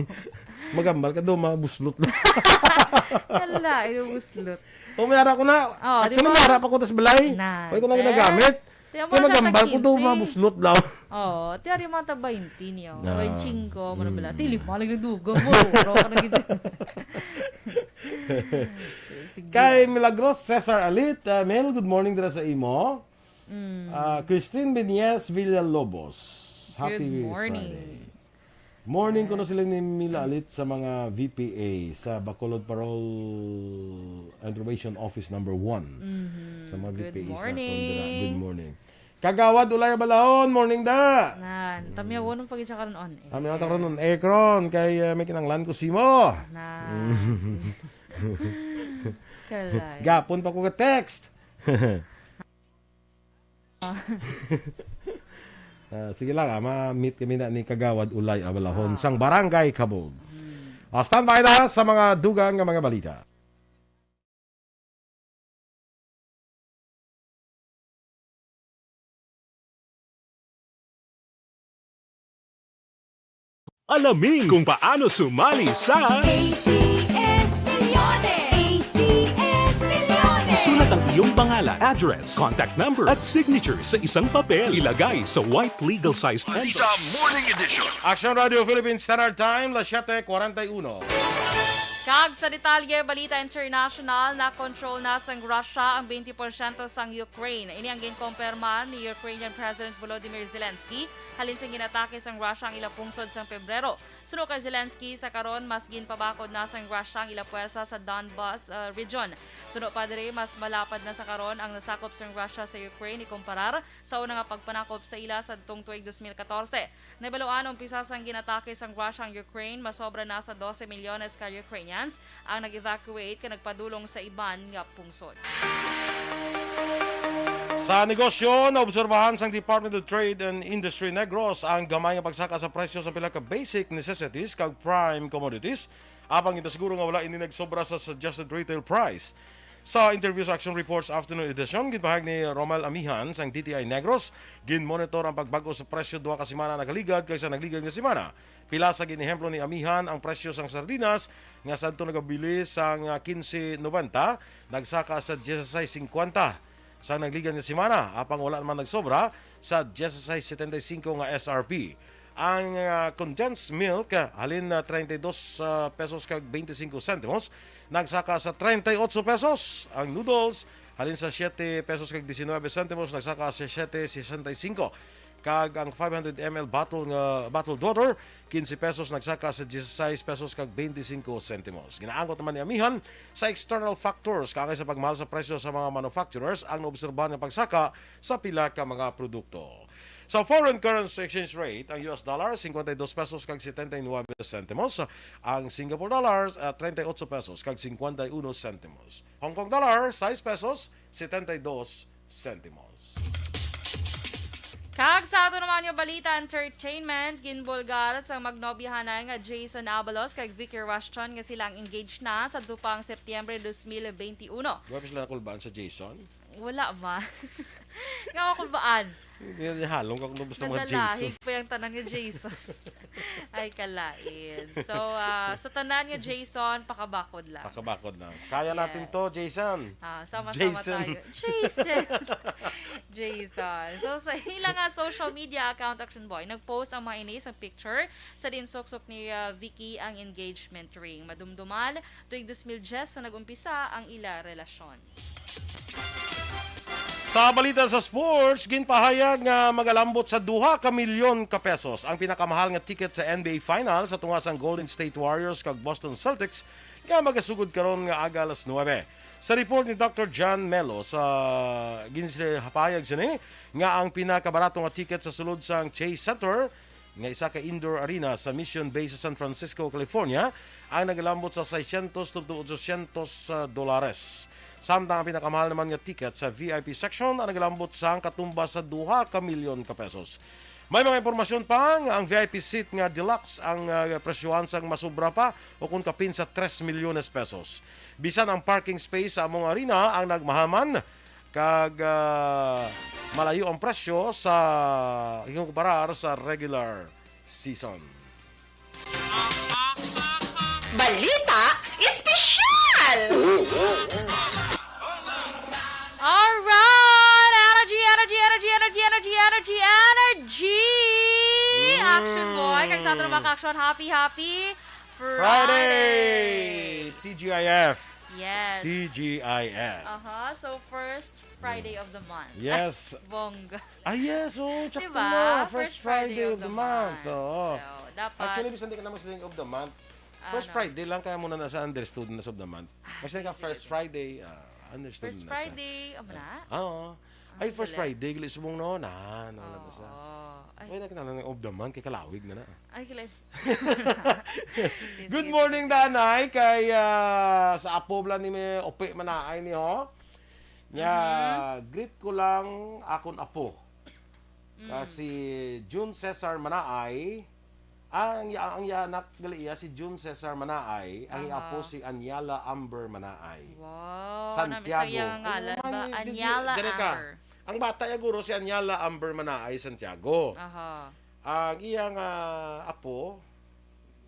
Magambal ka daw, mabuslot na. Kala, yung buslot. Oh, may ara ko na. Oh, di Actually, ba? May ara pa ko tas balay. Na, Ay, ko na eh. Ginagamit. Ti, amo Kaya na siya magambal ko daw, tag quince. Mabuslot daw. Oo, ti ari mga tag baynte niyo. Ah. Baynte singko, mo na bala. Mm. Ti, lima lang yung dugang mo. Oro ka na gid. Sige. Kay Milagros Cesar Alit, ah, Mel, good morning dira sa imo. Mm. Ah, Christine Benies Villalobos. Happy Good morning. Friday. Morning ko na sila ni Mila Alit sa mga V P A sa Bacolod Parole and Probation Office number one. Mhm. Sa mga Good V P A sa morning. Tondera. Good morning. Kagawad Ulay Balahon, morning da. Nan, tamyaw, anong pag-itsa karon on air? Tamyaw ta karon on air karon kay, uh, may kinanglan ko simo. Nan, Mm. si-, Kalay. Gapon pa ko ka text. Ah, sige lang, ah, ma-meet kami na ni Kagawad Ulay Abalahon Ah. sang Barangay Kabog. Hmm. Ah, standby na sa mga dugang nga mga balita. Alamin kung paano sumali sa A C S Millones! A C S Millones! Isulat ang iyong pangalan, address, contact number, at signature sa isang papel. Ilagay sa white legal-sized envelope. Balita Morning Edition. Action Radio Philippines Standard Time, las siete cuarenta y uno. Kag sa detalye, balita international, na-control na sang Russia ang twenty porsyento sang Ukraine. Ini ang ginkumpirma ni Ukrainian President Volodymyr Zelensky halin sa ginatake sang Russia ang ila pungsod sang Pebrero. Suno kay Zelensky, sa karon mas ginpabakod na sang Russia ang ila puwersa sa Donbas, ah, region. Suno pa diri, mas malapad na sa karon ang nasakop sang Russia sa Ukraine ikumparar sa una nga pagpanakop sa ila sadtong tuig dos mil katorse. Nahibaluan, umpisa sang ginatake sang Russia ang Ukraine, masobra na sa dose milyones ka Ukrainians ang nag-evacuate kag nagpadulong sa iban nga pungsod. Sa negosyo, naobserbahan sang Department of Trade and Industry Negros ang gamay nga pagsaka sa presyo sa pila ka basic necessities kag prime commodities, apang ginasiguro nga wala ini nagsobra sa suggested retail price. Sa interview sa Action Reports Afternoon Edition, ginpahayag ni Romel Amihan sang D T I Negros, ginmonitor ang pagbag-o sa presyo duha ka semana nakaligad kag sa nagligad nga semana. Pila sa ginehemplo ni Amihan ang presyo sang sardinas nga sadto nagabili sang quince noventa, nagsaka sa dieciséis cincuenta sa nagligad nga semana, apang wala naman nagsobra sa dieciséis setenta y cinco nga S R P. Ang, ah, condensed milk, ah, halin na treinta y dos, ah, pesos kag veinticinco centimos, nagsaka sa treinta y ocho pesos. Ang noodles, halin sa siete pesos kag diecinuebe centimos, nagsaka sa siete sesenta y cinco. Kag ang five hundred M L bottle nga bottled water, quince pesos, nagsaka sa dieciséis pesos kag veinticinco centimos. Ginaangkot naman ni Amihan sa external factors, kaangay sa pagmahal sa presyo sa mga manufacturers ang naobserbahan nga pagsaka sa pila ka mga produkto. Sa foreign currency exchange rate, ang U S dollar, cincuenta y dos pesos kag setenta y nuebe centimos. Ang Singapore dollars, ah, treinta y ocho pesos kag cincuenta y uno centimos. Hong Kong dollar, sais pesos, setenta y dos centimos. Kag sa ato naman nga balita, entertainment, ginbulgar sang magnobyahanay nga Jason Abalos kag Vicky Rushton nga sila ang engaged na sa tupang Setyembre dos mil benti uno. Wa pa sila nakulbaan sa Jason? Wala ba? Nga ako kulbaan. Hindi, halong ka kung basta mga Jason. Nadalahig pa yung tanan nga Jason. Ay, kalain. So, ah, sa tanan nga Jason, pakabakod lang. Pakabakod lang. Kaya natin Yes. to, Jason. Ah, sama-sama Jason. tayo. Jason! Jason. So, sa ila nga social media account, Action Boy, nag-post ang mga ini sa picture sa diin suksok ni, ah, Vicky ang engagement ring. Madumduman, tuig dos mil diyes sa nag-umpisa ang ila relasyon. Sa balita sa sports, ginpahayag nga magalambot sa duha ka milyon ka pesos ang pinakamahal nga ticket sa N B A Finals sa tunga sang Golden State Warriors kag Boston Celtics nga magasugod karon nga aga alas nuebe. Sa report ni Doctor John Melo, sa ginpahayag sini nga ang pinakabarato nga ticket sa sulod sang Chase Center nga isa ka indoor arena sa Mission Bay sa San Francisco, California, ang nagalambot sa seiscientos tubtob ochocientos, ah, dolares. Samtang ang pinakamahal naman nga ticket sa V I P section ang nagalambot sang katumbas sa duha ka milyon ka pesos. May mga impormasyon pa nga ang V I P seat nga deluxe ang, ah, presyohan sang masobra pa o kung kapin sa tres milyones pesos. Bisan ang parking space sa among arena ang nagmahaman, kag, ah, malayo ang presyo sa ikumparar sa regular season. Balita Espesyal! Alright! Energy, energy, energy, energy, energy, energy, energy! Mm. Action Boy, kag sa aton mga ka-action, happy, happy Friday! Friday! T G I F. Yes. T G I F. Aha, so first Friday of the month. Yes. Bongga. Ah, yes, oh, tsaka Diba? na. First First Friday Friday of of the the month. month. Oo. So, dapat Actually, bisan di ka naman siling of the month. First Ano? Friday lang, kaya muna na sa understood na sa of the month. Ah, Kasi ka sige, first sige. Friday, ah, understood First na sa Friday, amo na? Ah, oo. Ay, Ang first galing. Friday, gali subong no, na, na, na, na sa. Oo. Ay. Ay, nakita na ng of the month, kay kalawig na na. Ay, kilay. Sige, Good sige, morning, sige. Danay. Kay, ah, sa apo bala ni may Ope Manaay ni, ho. Nya, Mhm. greet ko lang akon apo. Mm. Ah, si June Cesar Manaay. Ah, ang, ang iya anak gali iya si June Cesar Manaay. Ang iya apo Aha. si Aniala Amber Manaay. Wow, Santiago. Namisaya nga ngalan Ano ba? man, di, di, Aniala dire ka. Amber. Ang bata iya guro si Aniala Amber Manaay Santiago. Aha. Ang iya nga apo,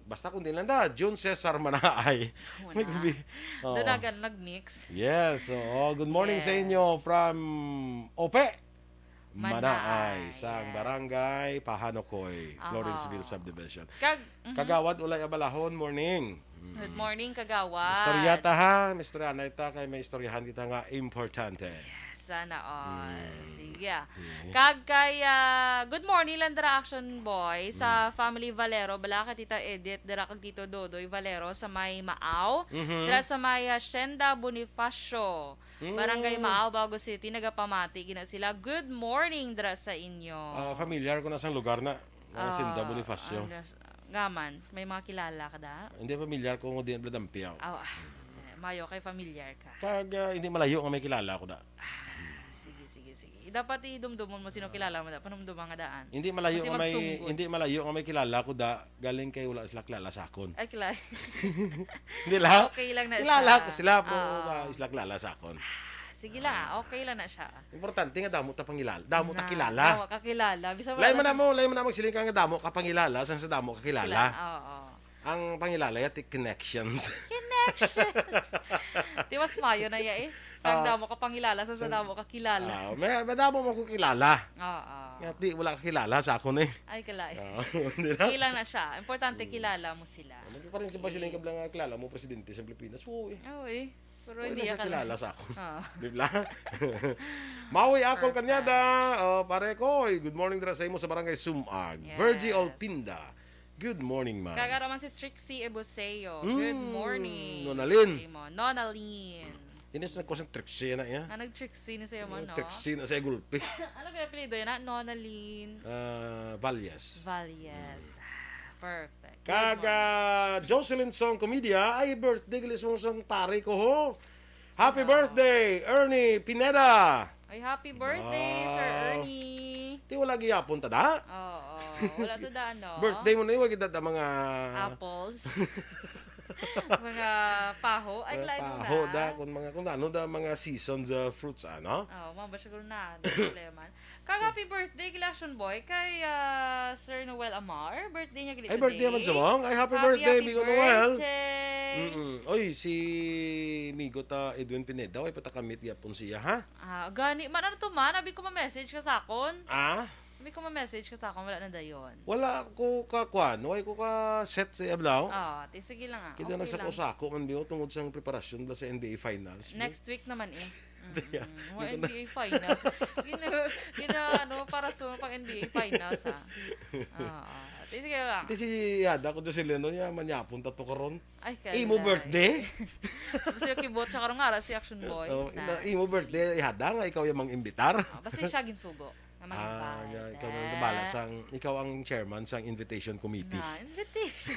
basta kundi lang da, June Cesar Manaay. Wala. Nagbi-, oo. Doon na gan-, nag-mix. Yes, oo. Good morning sa inyo Yes. from Ope. Manaay, Manaay, sang yes. Barangay Pahanokoy, Aha. Lawrenceville Subdivision. Kag, mhm. Kagawad Ulay Abalahon, morning. Mm. Good morning, Kagawad. Istorya ta, ha? May istoryanay ta, kay may istoryahan kita nga importante. Yes, sana all. Mm. Sige, ah. Mm. Kag kay, ah, good morning lang dira, Action Boy, sa Mm. family Valero. Bala kay Tita Edith, dira kag Tito Dodoy Valero sa may Maaw. Mhm. Dira sa may Hacienda Bonifacio. Barangay Mm. Maaw, Bago City, nagapamati gina sila. Good morning dira sa inyo. Ah, familiar ko na sang lugar na. Mga Ah, Sinda Bonifacio. Ano, s-, gaman, may mga kilala ka da? Hindi, familiar ko nga di na dampiaw. Aw, ah, mayo kay familiar ka. Kag, ah, hindi malayo nga may kilala ko da. Ah, sige, sige, sige. Dapat idumdumon mo sino kilala mo da, panumduma nga daan. Hindi malayo Kasi nga may, magsunggod. Hindi malayo nga may kilala ko da, galing kay wala sila kilala sa akon. Ay, kilala. Hindi lang. Okay lang na Kilala siya. ko sila, pero Ah. wala sila kilala sa akon. Sige lang, ah, okay lang na siya. Importante nga damo ta pangilala, damo ta Na, kilala. Damo ka kilala. Bisan wala Lain man na namo, lain man namo siling ka nga damo ka pangilala, sang sa damo ka kilala. Kilala, oo. Ang pangilala, yati connections. Connections. Di mas mayo na iya eh. Sang Ah. damo ka pangilala, sang sa Sang damo ka kilala. Ah, may, may damo mo ko kilala. Oo. Nga di, wala ka kilala sa akon eh. Ay, kalay. Oo, di na? Okay lang na siya. Importante, Mm. kilala mo sila. Magkaparin sa Eh. Basiling ka lang nga kilala mo, presidente sa Pilipinas. Oo eh. Oo eh. Pero Pwede hindi na siya ka kilala sa ako. Ah. Di ba? Maui Akol Perfect. Kanyada. Oh, pare ko, good morning dira sa imo sa Barangay Sumag. Yes. Virgie Olpinda. Good morning, ma'am. Kag ara man si Trixie Ebuseo. Good Mm, morning. Nonalyn. Sa imo. Nonalyn. Hindi sa nagkuha sa Trixie na iya. Ah, nag-Trixie na sa imo, no? Trixie na sa gulpi. Ano kaya apelyido yan, ah? Nonalyn. Ah, Valles. Valles. Mm. Perfect. Good Kag, morning. ah, Jocelyn Song Comedia, ay birthday gali sa sang pare ko, ho. Happy Sino? birthday, Ernie Pineda. Ay, happy birthday, Sir Wow. Ernie. Ti wala gihapon ta da? Oo, wala to da, no? Birthday mo na yun, wag kita da mga Apples. Mga paho. Ay, Mga lain mo paho na. da, kung mga, kung ano da, mga seasons, uh, fruits, ano? Oo, mga ba siguro na, ano, lemon. Kag happy birthday, Election Boy, kay, ah, Sir Noel Amar. Birthday niya gali Ay, birthday naman sa today. Mong. Ay, happy Happy, birthday, happy Migo Noel. birthday. Mm-mm. Oy, si Migo ta Edwin Pineda, ay patakamit gyapon siya, ha? Ah, gani man, ano to man? Abi ko ma-message ka sa akon. Ah? Abi ko ma-message ka sa akon, wala na dayon. Wala ko ka, kwan, wala ko ka set sa ablaw. Ah, ti sige lang, ah. Kita Okay lang. nagsako-sako man biyo tungod sa preparasyon ba sa N B A Finals, no? Next week naman, eh. Kaya, Mm, mga hindi ko na N B A Finals. Gina-, gina-, ano, para sa pang N B A Finals, ah. Oo. Ti sige lang. Ti si Yada ko, Jocelyn, no, ya, manyapon ta to karon. Ay, Imo kalay. birthday? Basta yung kibot siya karon nga, ara si Action Boy. Oh, na, Nice. imo birthday, Yada, nga ikaw yung mang imbitar. Ah, basta siya ginsugo nga Ah, mag-invite. ya, ikaw na Eh. nabala sang, ikaw ang chairman sang invitation committee. Na, invitation.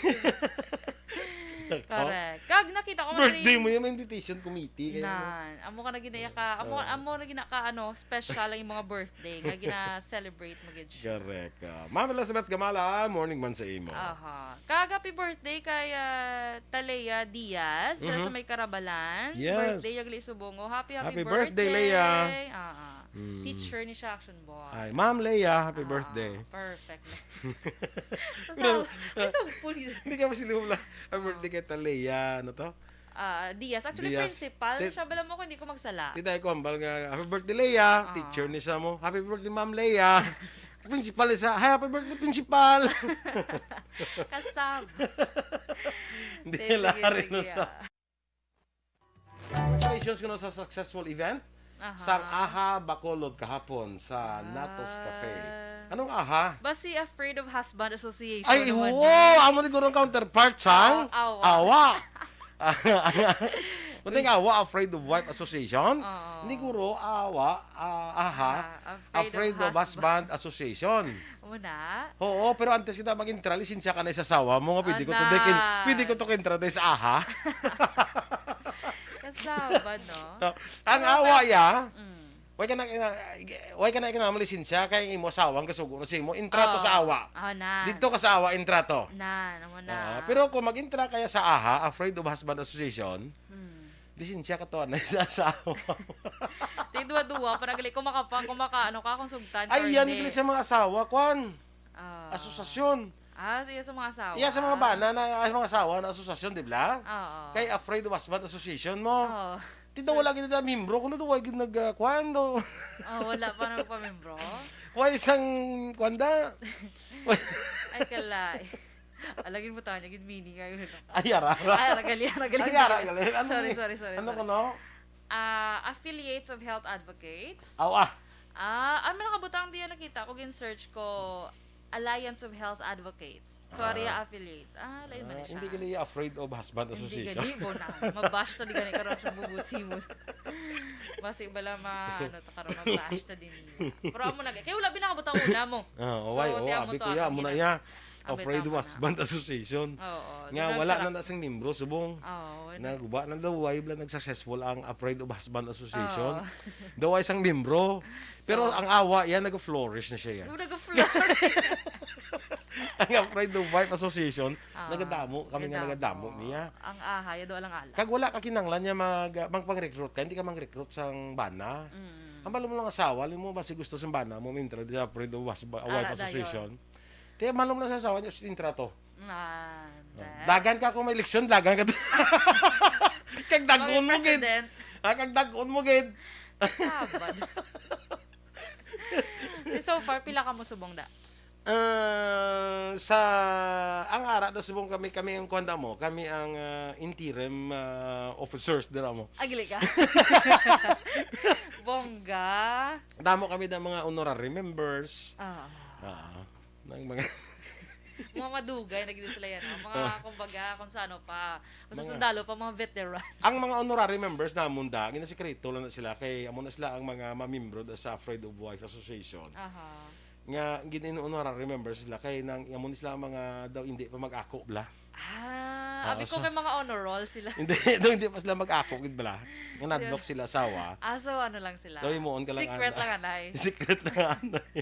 Nako. Correct. Kag nakita ko, Birthday madali mo yung invitation committee, kaya mo Nan, amo ka na ginaya ka, amo, Ah. amo na gina ka, ano, special ang imong mga birthday nga gina-celebrate mo gid siya. Correct. Ah, Ma'am Elizabeth Gamala, morning man sa imo. Aha. Kag happy birthday kay, ah, Talea Diaz, dira Mhm. sa may Karabalan. Yes. Birthday, Yagli Subongo. Happy, happy Happy birthday, birthday. Leia. Ah, ah. Mm. Teacher ni siya, Action Boy. Ay, Ma'am Leia, happy Ah, birthday. Perfect. Pero, Sa, may ah, sugpo niya. Hindi ka masilihom lang. Ang Ah. birthday kay Talea, ano to? Ah, Diaz. Actually, Diaz. principal Di-, siya. Bala mo kung hindi ko magsala. Di tayo ko hambal nga, "Happy birthday, Leia." Ah. Teacher ni siya mo, "Happy birthday, Ma'am Leia." Principal ni siya, "Hi, happy birthday, principal." Kasab. Hindi, Sige, sige, lari na sige, sa ah. Congratulations kuno sa successful event Aha. sang Aha Bacolod kahapon sa Natos Cafe. Ah. Anong Aha? Basi Afraid of Husband Association Ay, naman oo! yun. Amo ni guro ang counterpart sang Oh, awa. awa. Kunting awa, Afraid of Wife Association. Oo. Ni guro, awa, ah, Aha, Ah, Afraid of Afraid of Husband. Husband Association. Una? Oo, pero antes kita mag-intra, lisensya ka na sa asawa mo nga pwede ko to Ana. Dikin, pwede ko to kintra dahil sa Aha. Kasaba, no? Ang Pero awa pa-, ya, mm. Way ka na, way ka na ikinahanglan lisensya kay ang imo asawa ang kasugo na sa imo, intrato Oo. sa awa. Ah, na. Dito ka sa awa, intrato. Na, naman na. Oo, pero kung mag-intra kaya sa Aha, Afraid of Husband Association, Hmm. lisensya ka to, anay sa asawa. Di dua-dua, para gali ko makapa-, kung maka-, ano ka, kung sugtan ka Ay, or yan, hindi. Gali sa mga asawa, kwan. Ah. Asosasyon. Ah, iya sa mga asawa. Iya sa mga bana na, ay, mga asawa na asosasyon, di ba? Oo. Kay Afraid of Husband Association mo. Oo. Ti daw wala gid na membro, kuno daw wala gid nag, ah, kuwan daw. Oh, wala pa nagpamembro? Wala isang kuwan da. Ay, kalay. Alagin mo tayo, naging meaning kayo, no? Ay, ara, ara. Ay, ragali, ragali. Ay, ara, ragali. Ano Sorry, ni? sorry, sorry, Ano sorry. ko, no? Ah, affiliates of health advocates. Aw, ah. Ah, ang mga kabutang diyan nakita ko, gin-search ko, Alliance of Health Advocates. Sorry, Ah. affiliates. Ah, lain man Ah, siya. hindi gali afraid of husband Hindi association. gali, bo na. Mabash ta di gani karon sa bubutsi mo. Basi bala ma, ano ta karon, mabash ta din. Pero amo na, kaya wala binakabutang una mo. Ah, So, oh, ay, oh, tiyan mo abi to, ko ya, ang amo na ina. ya. Ang Afraid of bitaw na. Husband Association. Oo, Nga doon wala sa na na sing membro, subong. Oo, wala. Naguba na daw, why bala nag-successful ang Afraid of Husband Association? Oo. Daw ay isang membro. Pero So, ang awa, yan, nag-flourish na siya, yan. Oh, nag-flourish. Ang Afraid of Wife Association, Ah, nagadamo. Kami nga nagadamo. nagadamo niya. Ang ahay, ado lang ala. Kag wala ka kinanglan niya mag, magpang-recruit ka, hindi ka mang-recruit sang bana. Mm. Ang balo mo lang asawa, alam mo, basi gusto sang bana mo, mintra di sa Afraid of Husband, Wife Ara dayon. Association. Kaya malo mo lang sa asawa niya, intra to. Ah, Oh, that. Dagan ka kung may eleksyon, dagan ka to. Kag dagon Mga mo, gid. president. Ah, kag dagon mo, gid. Sabad. So far, pila ka mo subong da? Ah, sa, ang ara da subong kami, kami ang kuwan da mo, kami ang, ah, interim, ah, officers dira mo. Agili ka. Bongga. Damo kami da mga honorary members. Ah. Ah, ng mga Mga madugay na gid sila yan, no? Mga, Ah. kumbaga, kung sa ano pa, kung sa Mga sundalo pa, mga veteran. Ang mga honorary members namon da, ginasikreto lang na sila kay amo na sila ang mga mamembro da sa Afraid of Wife Association. Aha. Nga gin-honorary members sila kay nang amo ni sila ang mga daw hindi pa mag-ako bla. Ah, Ah, abi ko so kay mga honor roll sila. Hindi, daw hindi pa sila mag-ako gid bla. Nga nadlok Yes. sila asawa. Ah, so ano lang sila? So, himuon ka lang, Secret ana. lang, anay. Secret lang, anay.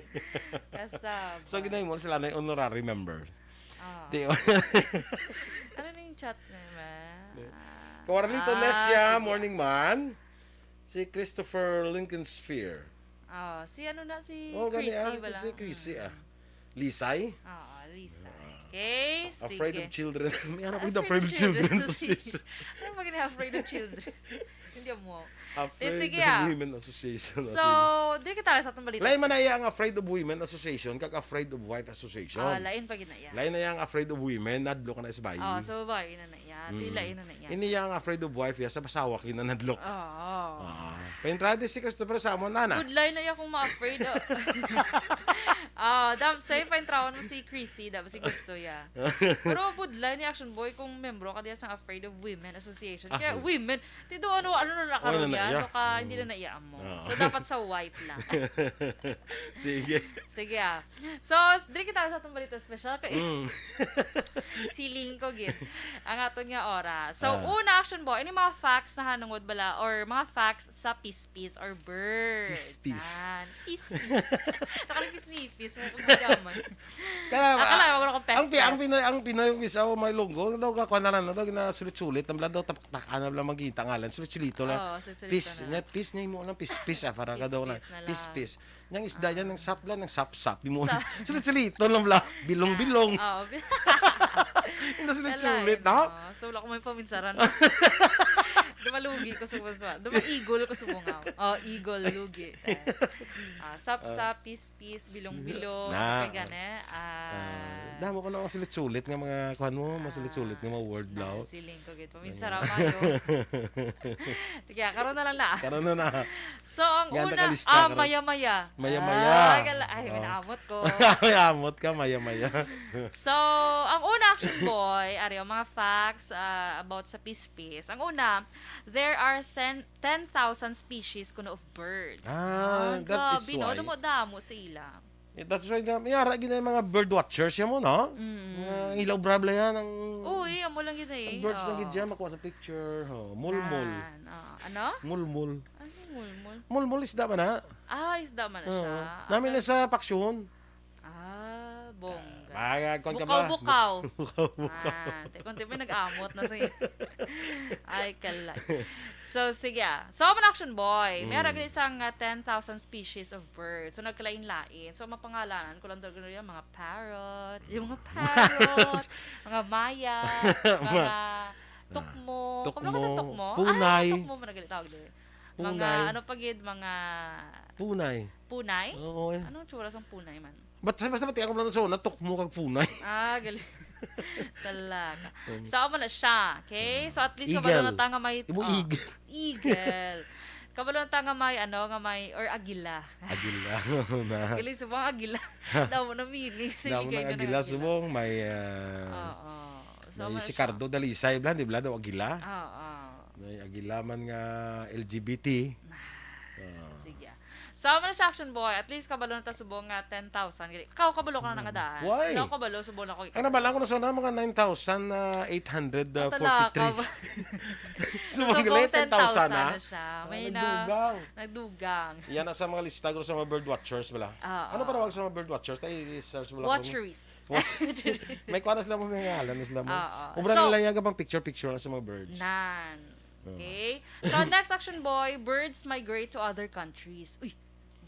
Kasab. So, ginahimo sila na honorary member. Ah. Di ba? Ano na yung chat na ba? Di. Kawarlito Ah, Nesia, sige. Morning man. Si Christopher Lincoln Sphere. Ah, si ano na, si Oh, gani, Chrissy ah, ba lang? si Chrissy, ah. Mm. Lisay? Oo, Lisay. Ah. Okay, Afraid sige. of children. May anak with Afraid afraid of of children. children. Ano ba gani afraid of children? Hindi mo. Afraid Sige, of ah. Women Association. So, Sige. di kita sa atong balita. Lain man na iya ang Afraid of Women Association kag Afraid of Wife Association. Ah, lain pa gid na iya. Lain na iya ang Afraid of Women, nadlo ka na sa bayi. Oh, so bayi na na iya. Mm. Di lain na na iya. Ini iya ang Afraid of Wife, iya sa pasawa kinanadlok. Oo. Ah. Paintrade si Christopher Samon, nana. Budlay na iya kung ma-afraid, oh. Ah, dam, say, paintrawan mo si Chrissy, dam, si gusto ya. Pero budlay ni Action Boy kung membro ka diya sa Afraid of Women Association. Kaya Ah. women, Ti do, ano, ano na, Oh, karon ano na, yan, yeah. no, ka, hindi na Mm. naiya mo. Oo. So, dapat sa wife na. Sige. Sige, ah. So, s-, diri kita sa atong balita special kay Mm. siling ko gid ang aton nga oras. So, Ah. una, Action Boy, ini mga facts na hanungod bala or mga facts sa pispis or bird. Pispis. Yan. Pispis. Nakalipis-nipis. Kaya kung yaman. Kaya, Akala, ah, wala akong ang pi-, ang pespes. Pinoy, ang Pinoy, ang isa, oh, may lunggo, daw, kakuha na lang, daw, ginasulit-sulit, ang bala, daw, tapak-takan na lang, magkita nga lang, sulit-sulito lang. Oo, sulit-sulito Pis, na. Niya, pis, niya, mo lang, pis, pis, ah, para ka daw na. Pis-pis na lang. Pis, pis. Niyang isda Ah. yan, ng saplan, ng sapsap, di mo, Sa- sulit-sulito lang, bala, bilong-bilong. Sa-, oo, bi-, Hindi sulit-sulit, Alay, no? no? So, wala ko may paminsaran. Dumalugi ko sa bunso. Dumaigol ko sa bungaw. Oh, igol, lugi. Eh. Ah, sapsap, Ah. pis, Pis, bilong-bilong, Na. Kay gani, ah, Ah, damo ko na ang sulit-sulit nga mga kuwan mo, mga sulit-sulit nga mga word, Ah, blaw. siling ko gid. Paminsa ra mayo. Sige, ah, karon na lang na. Karon na na. So, ang Nga, una, nakalista, ah, karon. maya-maya. Maya-maya. Ah, kala-, ay, Oh. minaamot ko. May amot ka, maya-maya. So, ang una, Action Boy, ari ang mga facts, ah, about sa pispis. Ang una, there are ten, ten thousand species kuno of birds. Ah, Ah, that is grabe, no? why. Damo-damo sa ila. Eh, that's why na, may ara gid na yung mga bird watchers yan mo, no? Mm. Mga ilaw brabla yan, ang, Uy, amo lang gid na eh. ang birds lang Oo. gid dyan, makuha sa picture. Oh, mulmul. Yan. Oo. Ano? Mulmul. Ano yung mulmul? Mulmul, isda ba na? Ah, isda man na Oo. siya. Namin Ah, na sa paksyon. Ah, bongga. Mga kwan ka ba? Bukaw-bukaw. Bukaw-bukaw. Ah, te, kung te, may nag-amot na sa Ay, kalay. So, sige, ah. So, ang Action Boy, may Mm. ara gani isang, ah, ten thousand species of birds. So, nagkalain-lain. So, mapangalanan ko lang daw gano'n yung mga parrot, yung mga parrot, mga maya, Ma- mga tukmol, Tukmo. Tukmo. Tukmo? Punay. Ah, tukmo man na gali tawag diri. Mga, punay, ano pa gid, mga punay. Punay? Oo, eh. Anong tsura sang punay man? Basta, basta, bati ako lang sa una, tukmo kag punay. Ah, gali. Talaga. Um, so, amo na siya. Okay? So, at least, eagle, kabalo na ta nga may, imo, oh, eagle. Eagle. Kabalo na ta nga may, ano, nga may, or agila. Agila. Na. Galing sa mga agila. Damo na meaning sa, damo na agila, agila. Subong, may, ah, oo. So, may si Cardo Dalisay, bla, di bla, daw agila. Oo. May agila man nga L G B T. Ah, oo. Sige. So, amo na siya, Action Boy. At least, kabalo na ta subong nga ten thousand. Ikaw, kabalo ka na, mm, nga daan. Why? Wala ko kabalo, subong na ko. Ang nabala ko na sa una, mga nine thousand eight hundred forty-three. Ah, talaga ba? So, subong ten thousand, ten thousand na, na siya. Ah, may na, nagdugang. Nagdugang. Yan na sa mga lista, guro, sa mga bird watchers, bala. Ah, ano pa, ah, tawag sa mga bird watchers? Tayo, i-search mo lang kung watcherist. Watch-, may kuha na sila mo, may ngalan na sila mo. Oo. Ubra, so, nila yaga pang picture-picture na sa mga birds. Nan. Oo. Okay. So, next, Action Boy, birds migrate to other countries. Uy,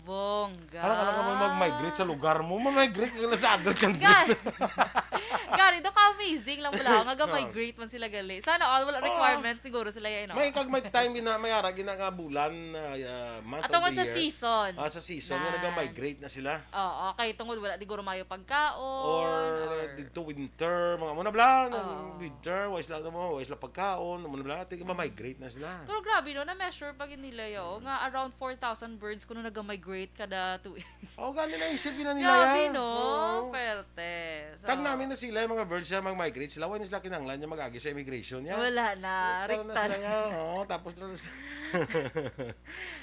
bongga. Ano ka lang ka mo mag-migrate sa lugar mo? Ma-migrate ka na sa other countries. Ga-, gani, do ka amazing lang pala nga ga-migrate man sila gali. Sana all, wala, oo, requirements siguro sila yan, no? May kag may time gina-, may ara gina nga bulan, ah, ah, month of the year. Ato man sa season. Ah, sa season, nga, nan, naga-migrate na sila. Oo, kay tungod wala di guro mayo pagkaon, or, or didto winter, mga amo na bala, nang, oo, winter, wa sila, ano mo, wa sila pagkaon, amo na bala, tig-, ma-migrate na sila. Pero grabe, no, na-measure pa gid nila, yo, nga around four thousand birds kuno naga-migrate kada tuig. Oh, gani, naisip gid na nila, grabe, ya, no? Oo. Perte. So, tag namin na sila, yung mga birds, ya, mag-migrate sila, wala na sila kinahanglan nga mag-agi sa immigration, ya. Wala na, rikta na sila, ya. Oo, tapos na sila.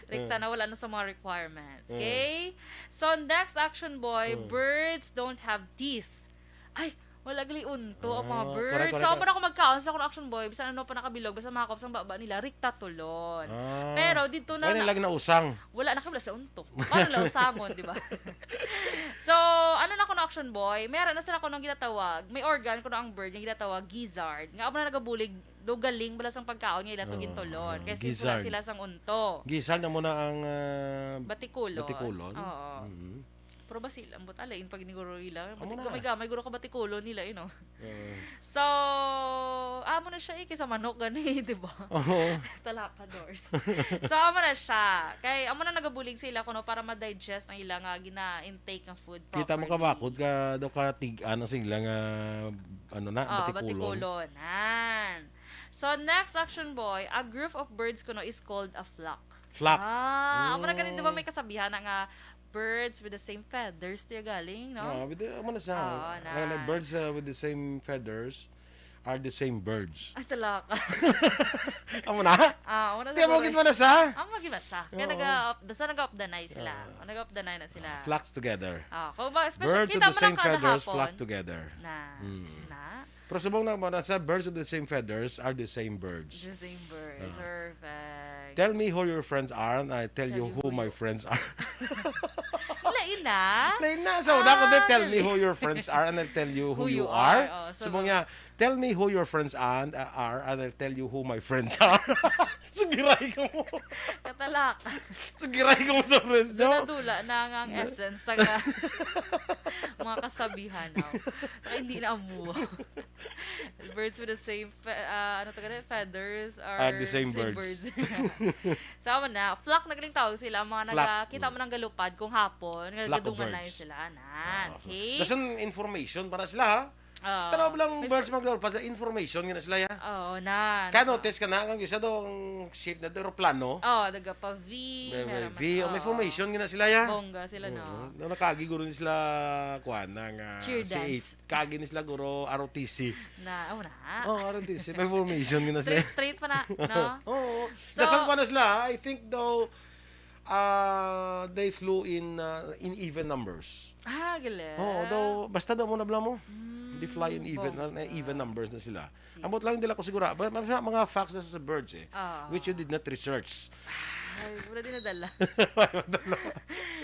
Rikta na, wala na sa mga requirements. Mm. Okay? So, next, Action Boy, mm, birds don't have teeth. Ay, wala gali unto ang mga birds. Ah, correct, correct. So, amo na ako magkaon sa akong Action Boy, bisan ano pa nakabilog, basta makakop sang baba nila, rikta tulon. Ah. Pero didto na, wala na, lang nausang. Wala na kay wala sila unto. Paano nila usangon, di ba? So, ano na kuno, Action Boy? May ara na sila kuno ang ginatawag, may organ kuno ang bird nga ginatawag gizzard. Nga amo na nagabulig, do galing bala sang pagkaon nga ila to, oo, gintulon. Kay since wala, gizzard, sila sang unto. Gizzard na mo na ang, ah, batikulon. Batikulon. Oo. Mm-hmm. Pero basi, ambot, ala, in pag niguro ila. Amo na. Gamay-gamay guro ka batikulon nila, you know. Oo. So, amo na siya, eh, kaysa manok gani, di ba? Oo. Talakadors. So, amo na siya. Kay, amo na nagabulig sila kuno para ma-digest ang ila nga gina-intake nga food properly. Kita mo ka bakod ka, do ka tig-an sa ila nga, ano na, ah, batikulon. Batikulon. Nan. So, next, Action Boy, a group of birds kuno is called a flock. Flock. Ah, amo na gani, di ba, mm, may kasabihan na nga, birds with the same feathers, tiya galing, no? Oo, with the, amo na siya. Oo, mga, na, birds, uh, with the same feathers are the same birds. Ay, talaka. Amo na? Ah, amo na. Tiya mo siguro. Gid mo na sa? Amo gid ba sa? Kaya, oo, naga-, basta nag-updanay sila. Oo. Nag-updanay na sila. Flocks together. Ah, kung ba, especially, birds with the same feathers flock together. Kita mo na kada hapon. Na. Mm. Na. Pero subong na mo na sa, birds of the same feathers are the same birds. The same birds. Ah. Perfect. Tell me who your friends are and I tell you who my friends are. Lain na. Lain na. So, ah, dako din, tell me who your friends are and I'll tell you who you are. Who you are. Oh, so, subong niya, tell me who your friends and, uh, are and I'll tell you who my friends are. Sugiray ko mo. Katalak. Sugiray ko mo sa friends, no? Dula-dula na nga ang essence sa ka-, mga kasabihan, no? Saka hindi na amo. Birds with the same fe-, ah, ano to ka na? Feathers are the same birds. Are the same birds. So, amo na. Flock na galing tawag sila. Mga flock. Naga-, kita mo nang galupad kung hapon. Flock of birds. Nagadungan na yun sila. Nan. Ah, okay. Dason information para sila, ha? Oo. Tanaw lang, may birds fr-, maglaro pa sa information nga na sila, ya. Oo, nan. Kaya notice ka na, ang isa daw ang shape na aeroplano. Oo, nagapa-V, may, may meron V, man, o, may, oo, formation nga na sila, ya. Bongga sila, no? Oo. Na nakagi guro ni sila, kuan, ang, ah, cheer dance. Kagi ni sila guro R O T C. Na, oh, na. Oh, R O T C. May formation nga na sila. Straight, straight pa na, no? Oo. So, dason pa na sila, ha? I think daw, ah, they flew in, ah, in even numbers. Ah, galing. Oo, daw, basta daw mo na bala mo. Mm, they fly in even, bongga, ah, even numbers na sila. Sige. Ambot lang, hindi lang ko sigura. Ba-, mga, mga facts na sa birds, eh, ah, which you did not research. Ay, wala din nadala.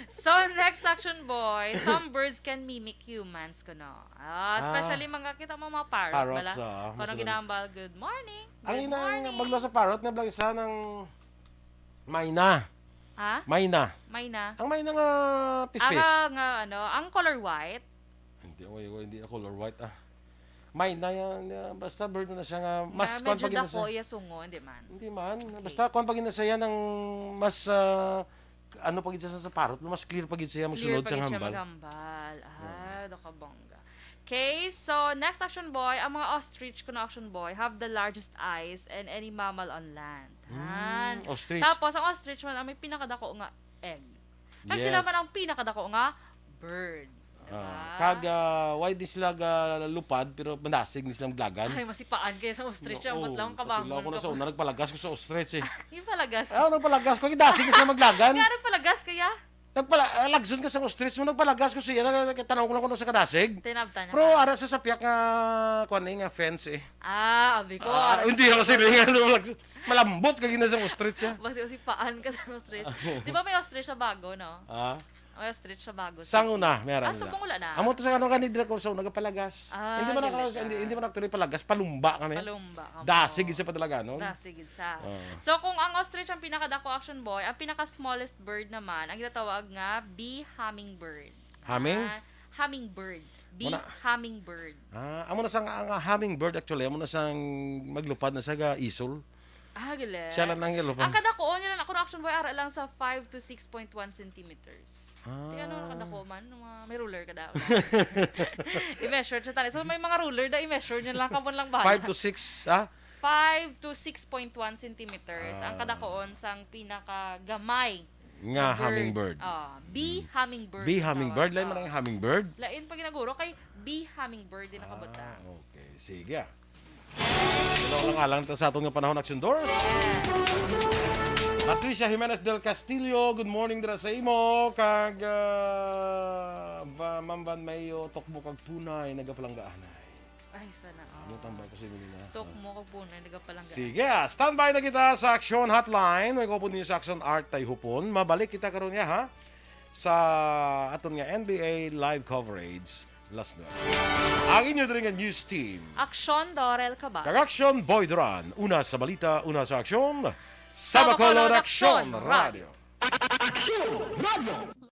So, next, Action Boy, some birds can mimic humans, kuno. Ah, ah, especially mga, kita mo, mga parrot, parrots, bala. Oo, kuno mas ginahambal, "Good morning, good morning." Ang inang maglo sa parrot na bala isa ng Mayna. Ha? Mayna. Mayna. Ang mayna nga pispis. Ang, ah, nga, ano, ang color white. Hindi, oy, oy, hindi na color white, ah. May na yan, ah, basta bird na siya nga mas Na kwan medyo pa gid na dako siya. iya sungo, hindi man. Hindi man. Okay. Basta kwan pa gid na siya ng mas, ah, ano pa gid siya sa parrot, mas clear pa gid siya Clear magsulod pa sa gid siya hambal. maghambal. Ah, Oo. Nakabongga. Okay, so next, Action Boy, ang mga ostrich kuno, Action Boy, have the largest eyes and any mammal on land. Mm, Han. Ostrich. Tapos, ang ostrich man ang may pinakadako nga egg. Kag sila Yes. man ang pinakadako nga bird. Diba? Ah, kag, ah, why di sila ga lupad pero madasig ni silang dalagan? Ay, masipaan kayo sa ostrich, No, ambot oh, lang, pati kabangon lang ako na ka sa pa. una, nagpalagas ko sa ostrich, eh. Yung palagas Ah, ka. nagpalagas ko, yung dasig ni sila maglagan. Nga, nagpalagas kaya? Nagpala-, ah, lagson ka sa ostrich mo, nagpalagas ko siya, nag-, nagtanaw ko lang kung sa kadasig. Tinabtan Pero ka. ara sa sapyak nga, kuwan, eh, nga fence, eh. Ah, abi ko, Ah, ara sa hindi ako sapyak. siling, ano, lagson. Malambot ka gina sa ostrich, ah. Basi, basi paan ka sa ostrich. Di ba may ostrich sa bago, no? Ah? May ostrich sa bago. Sang Sige. una, meron Ah, na. subong wala na. Amo to sa ano ka ni Draco, so nagapalagas. Ah, Hindi man ako, galing ka. hindi, hindi man actually palagas, palumba kami. Palumba ka mo. Dasig sa padalaga, no? Dasig sa. Oo. So, kung ang ostrich ang pinakadako, Action Boy, ang pinaka-smallest bird naman, ang ginatawag nga bee hummingbird. Humming? Ah, hummingbird. Bee Muna. hummingbird. Ah, amo na sang, ang, ah, hummingbird actually, amo na sang maglupad na sa ga isol. Ah, gali. Siya lang ang yellow Ang pa. kadakuon nila na kuno, Action Boy, ara lang sa five to six point one centimeters. Ah. Di ano, ang kadako man, nung mga, may ruler ka daw. I-measure siya tani. So, may mga ruler da, i-measure nyo lang, kamon lang bahala. Five to six, ha? Five to six point one centimeters ang Ah. kadakuon sang pinakagamay Nga na bird. hummingbird. Ah, bee Mm. hummingbird Bee ang hummingbird, tawag. lain man Ah. ang hummingbird. Lain pa ginaguro kay bee hummingbird din nakabutang. Ah, okay. Sige, ah. Hello lang alang ta sa aton nga panahon, Action Doors. Patricia Jimenez del Castillo, good morning dira sa imo. Kag, ah, ba, Ma'am Van Mayo, Tokbo kag Punay, nagapalanggaanay. Ay, sana all. Amo tambal ko sa inyo na. Tokbo kag Punay, nagapalanggaanay. Sige, ah, standby na kita sa Action Hotline. May kupon ninyo sa Action Art Tay Hupon. Mabalik kita karon niya, ha? Sa aton nga N B A live coverage. Last na. Ang inyo diri nga news team. Aksyon, Dorel Cabal. Kag Aksyon, Boy Duran. Una sa balita, una sa aksyon. Sa Sa Bacolod, Bacolod, Aksyon Aksyon Radio. Radio. Aksyon Radio.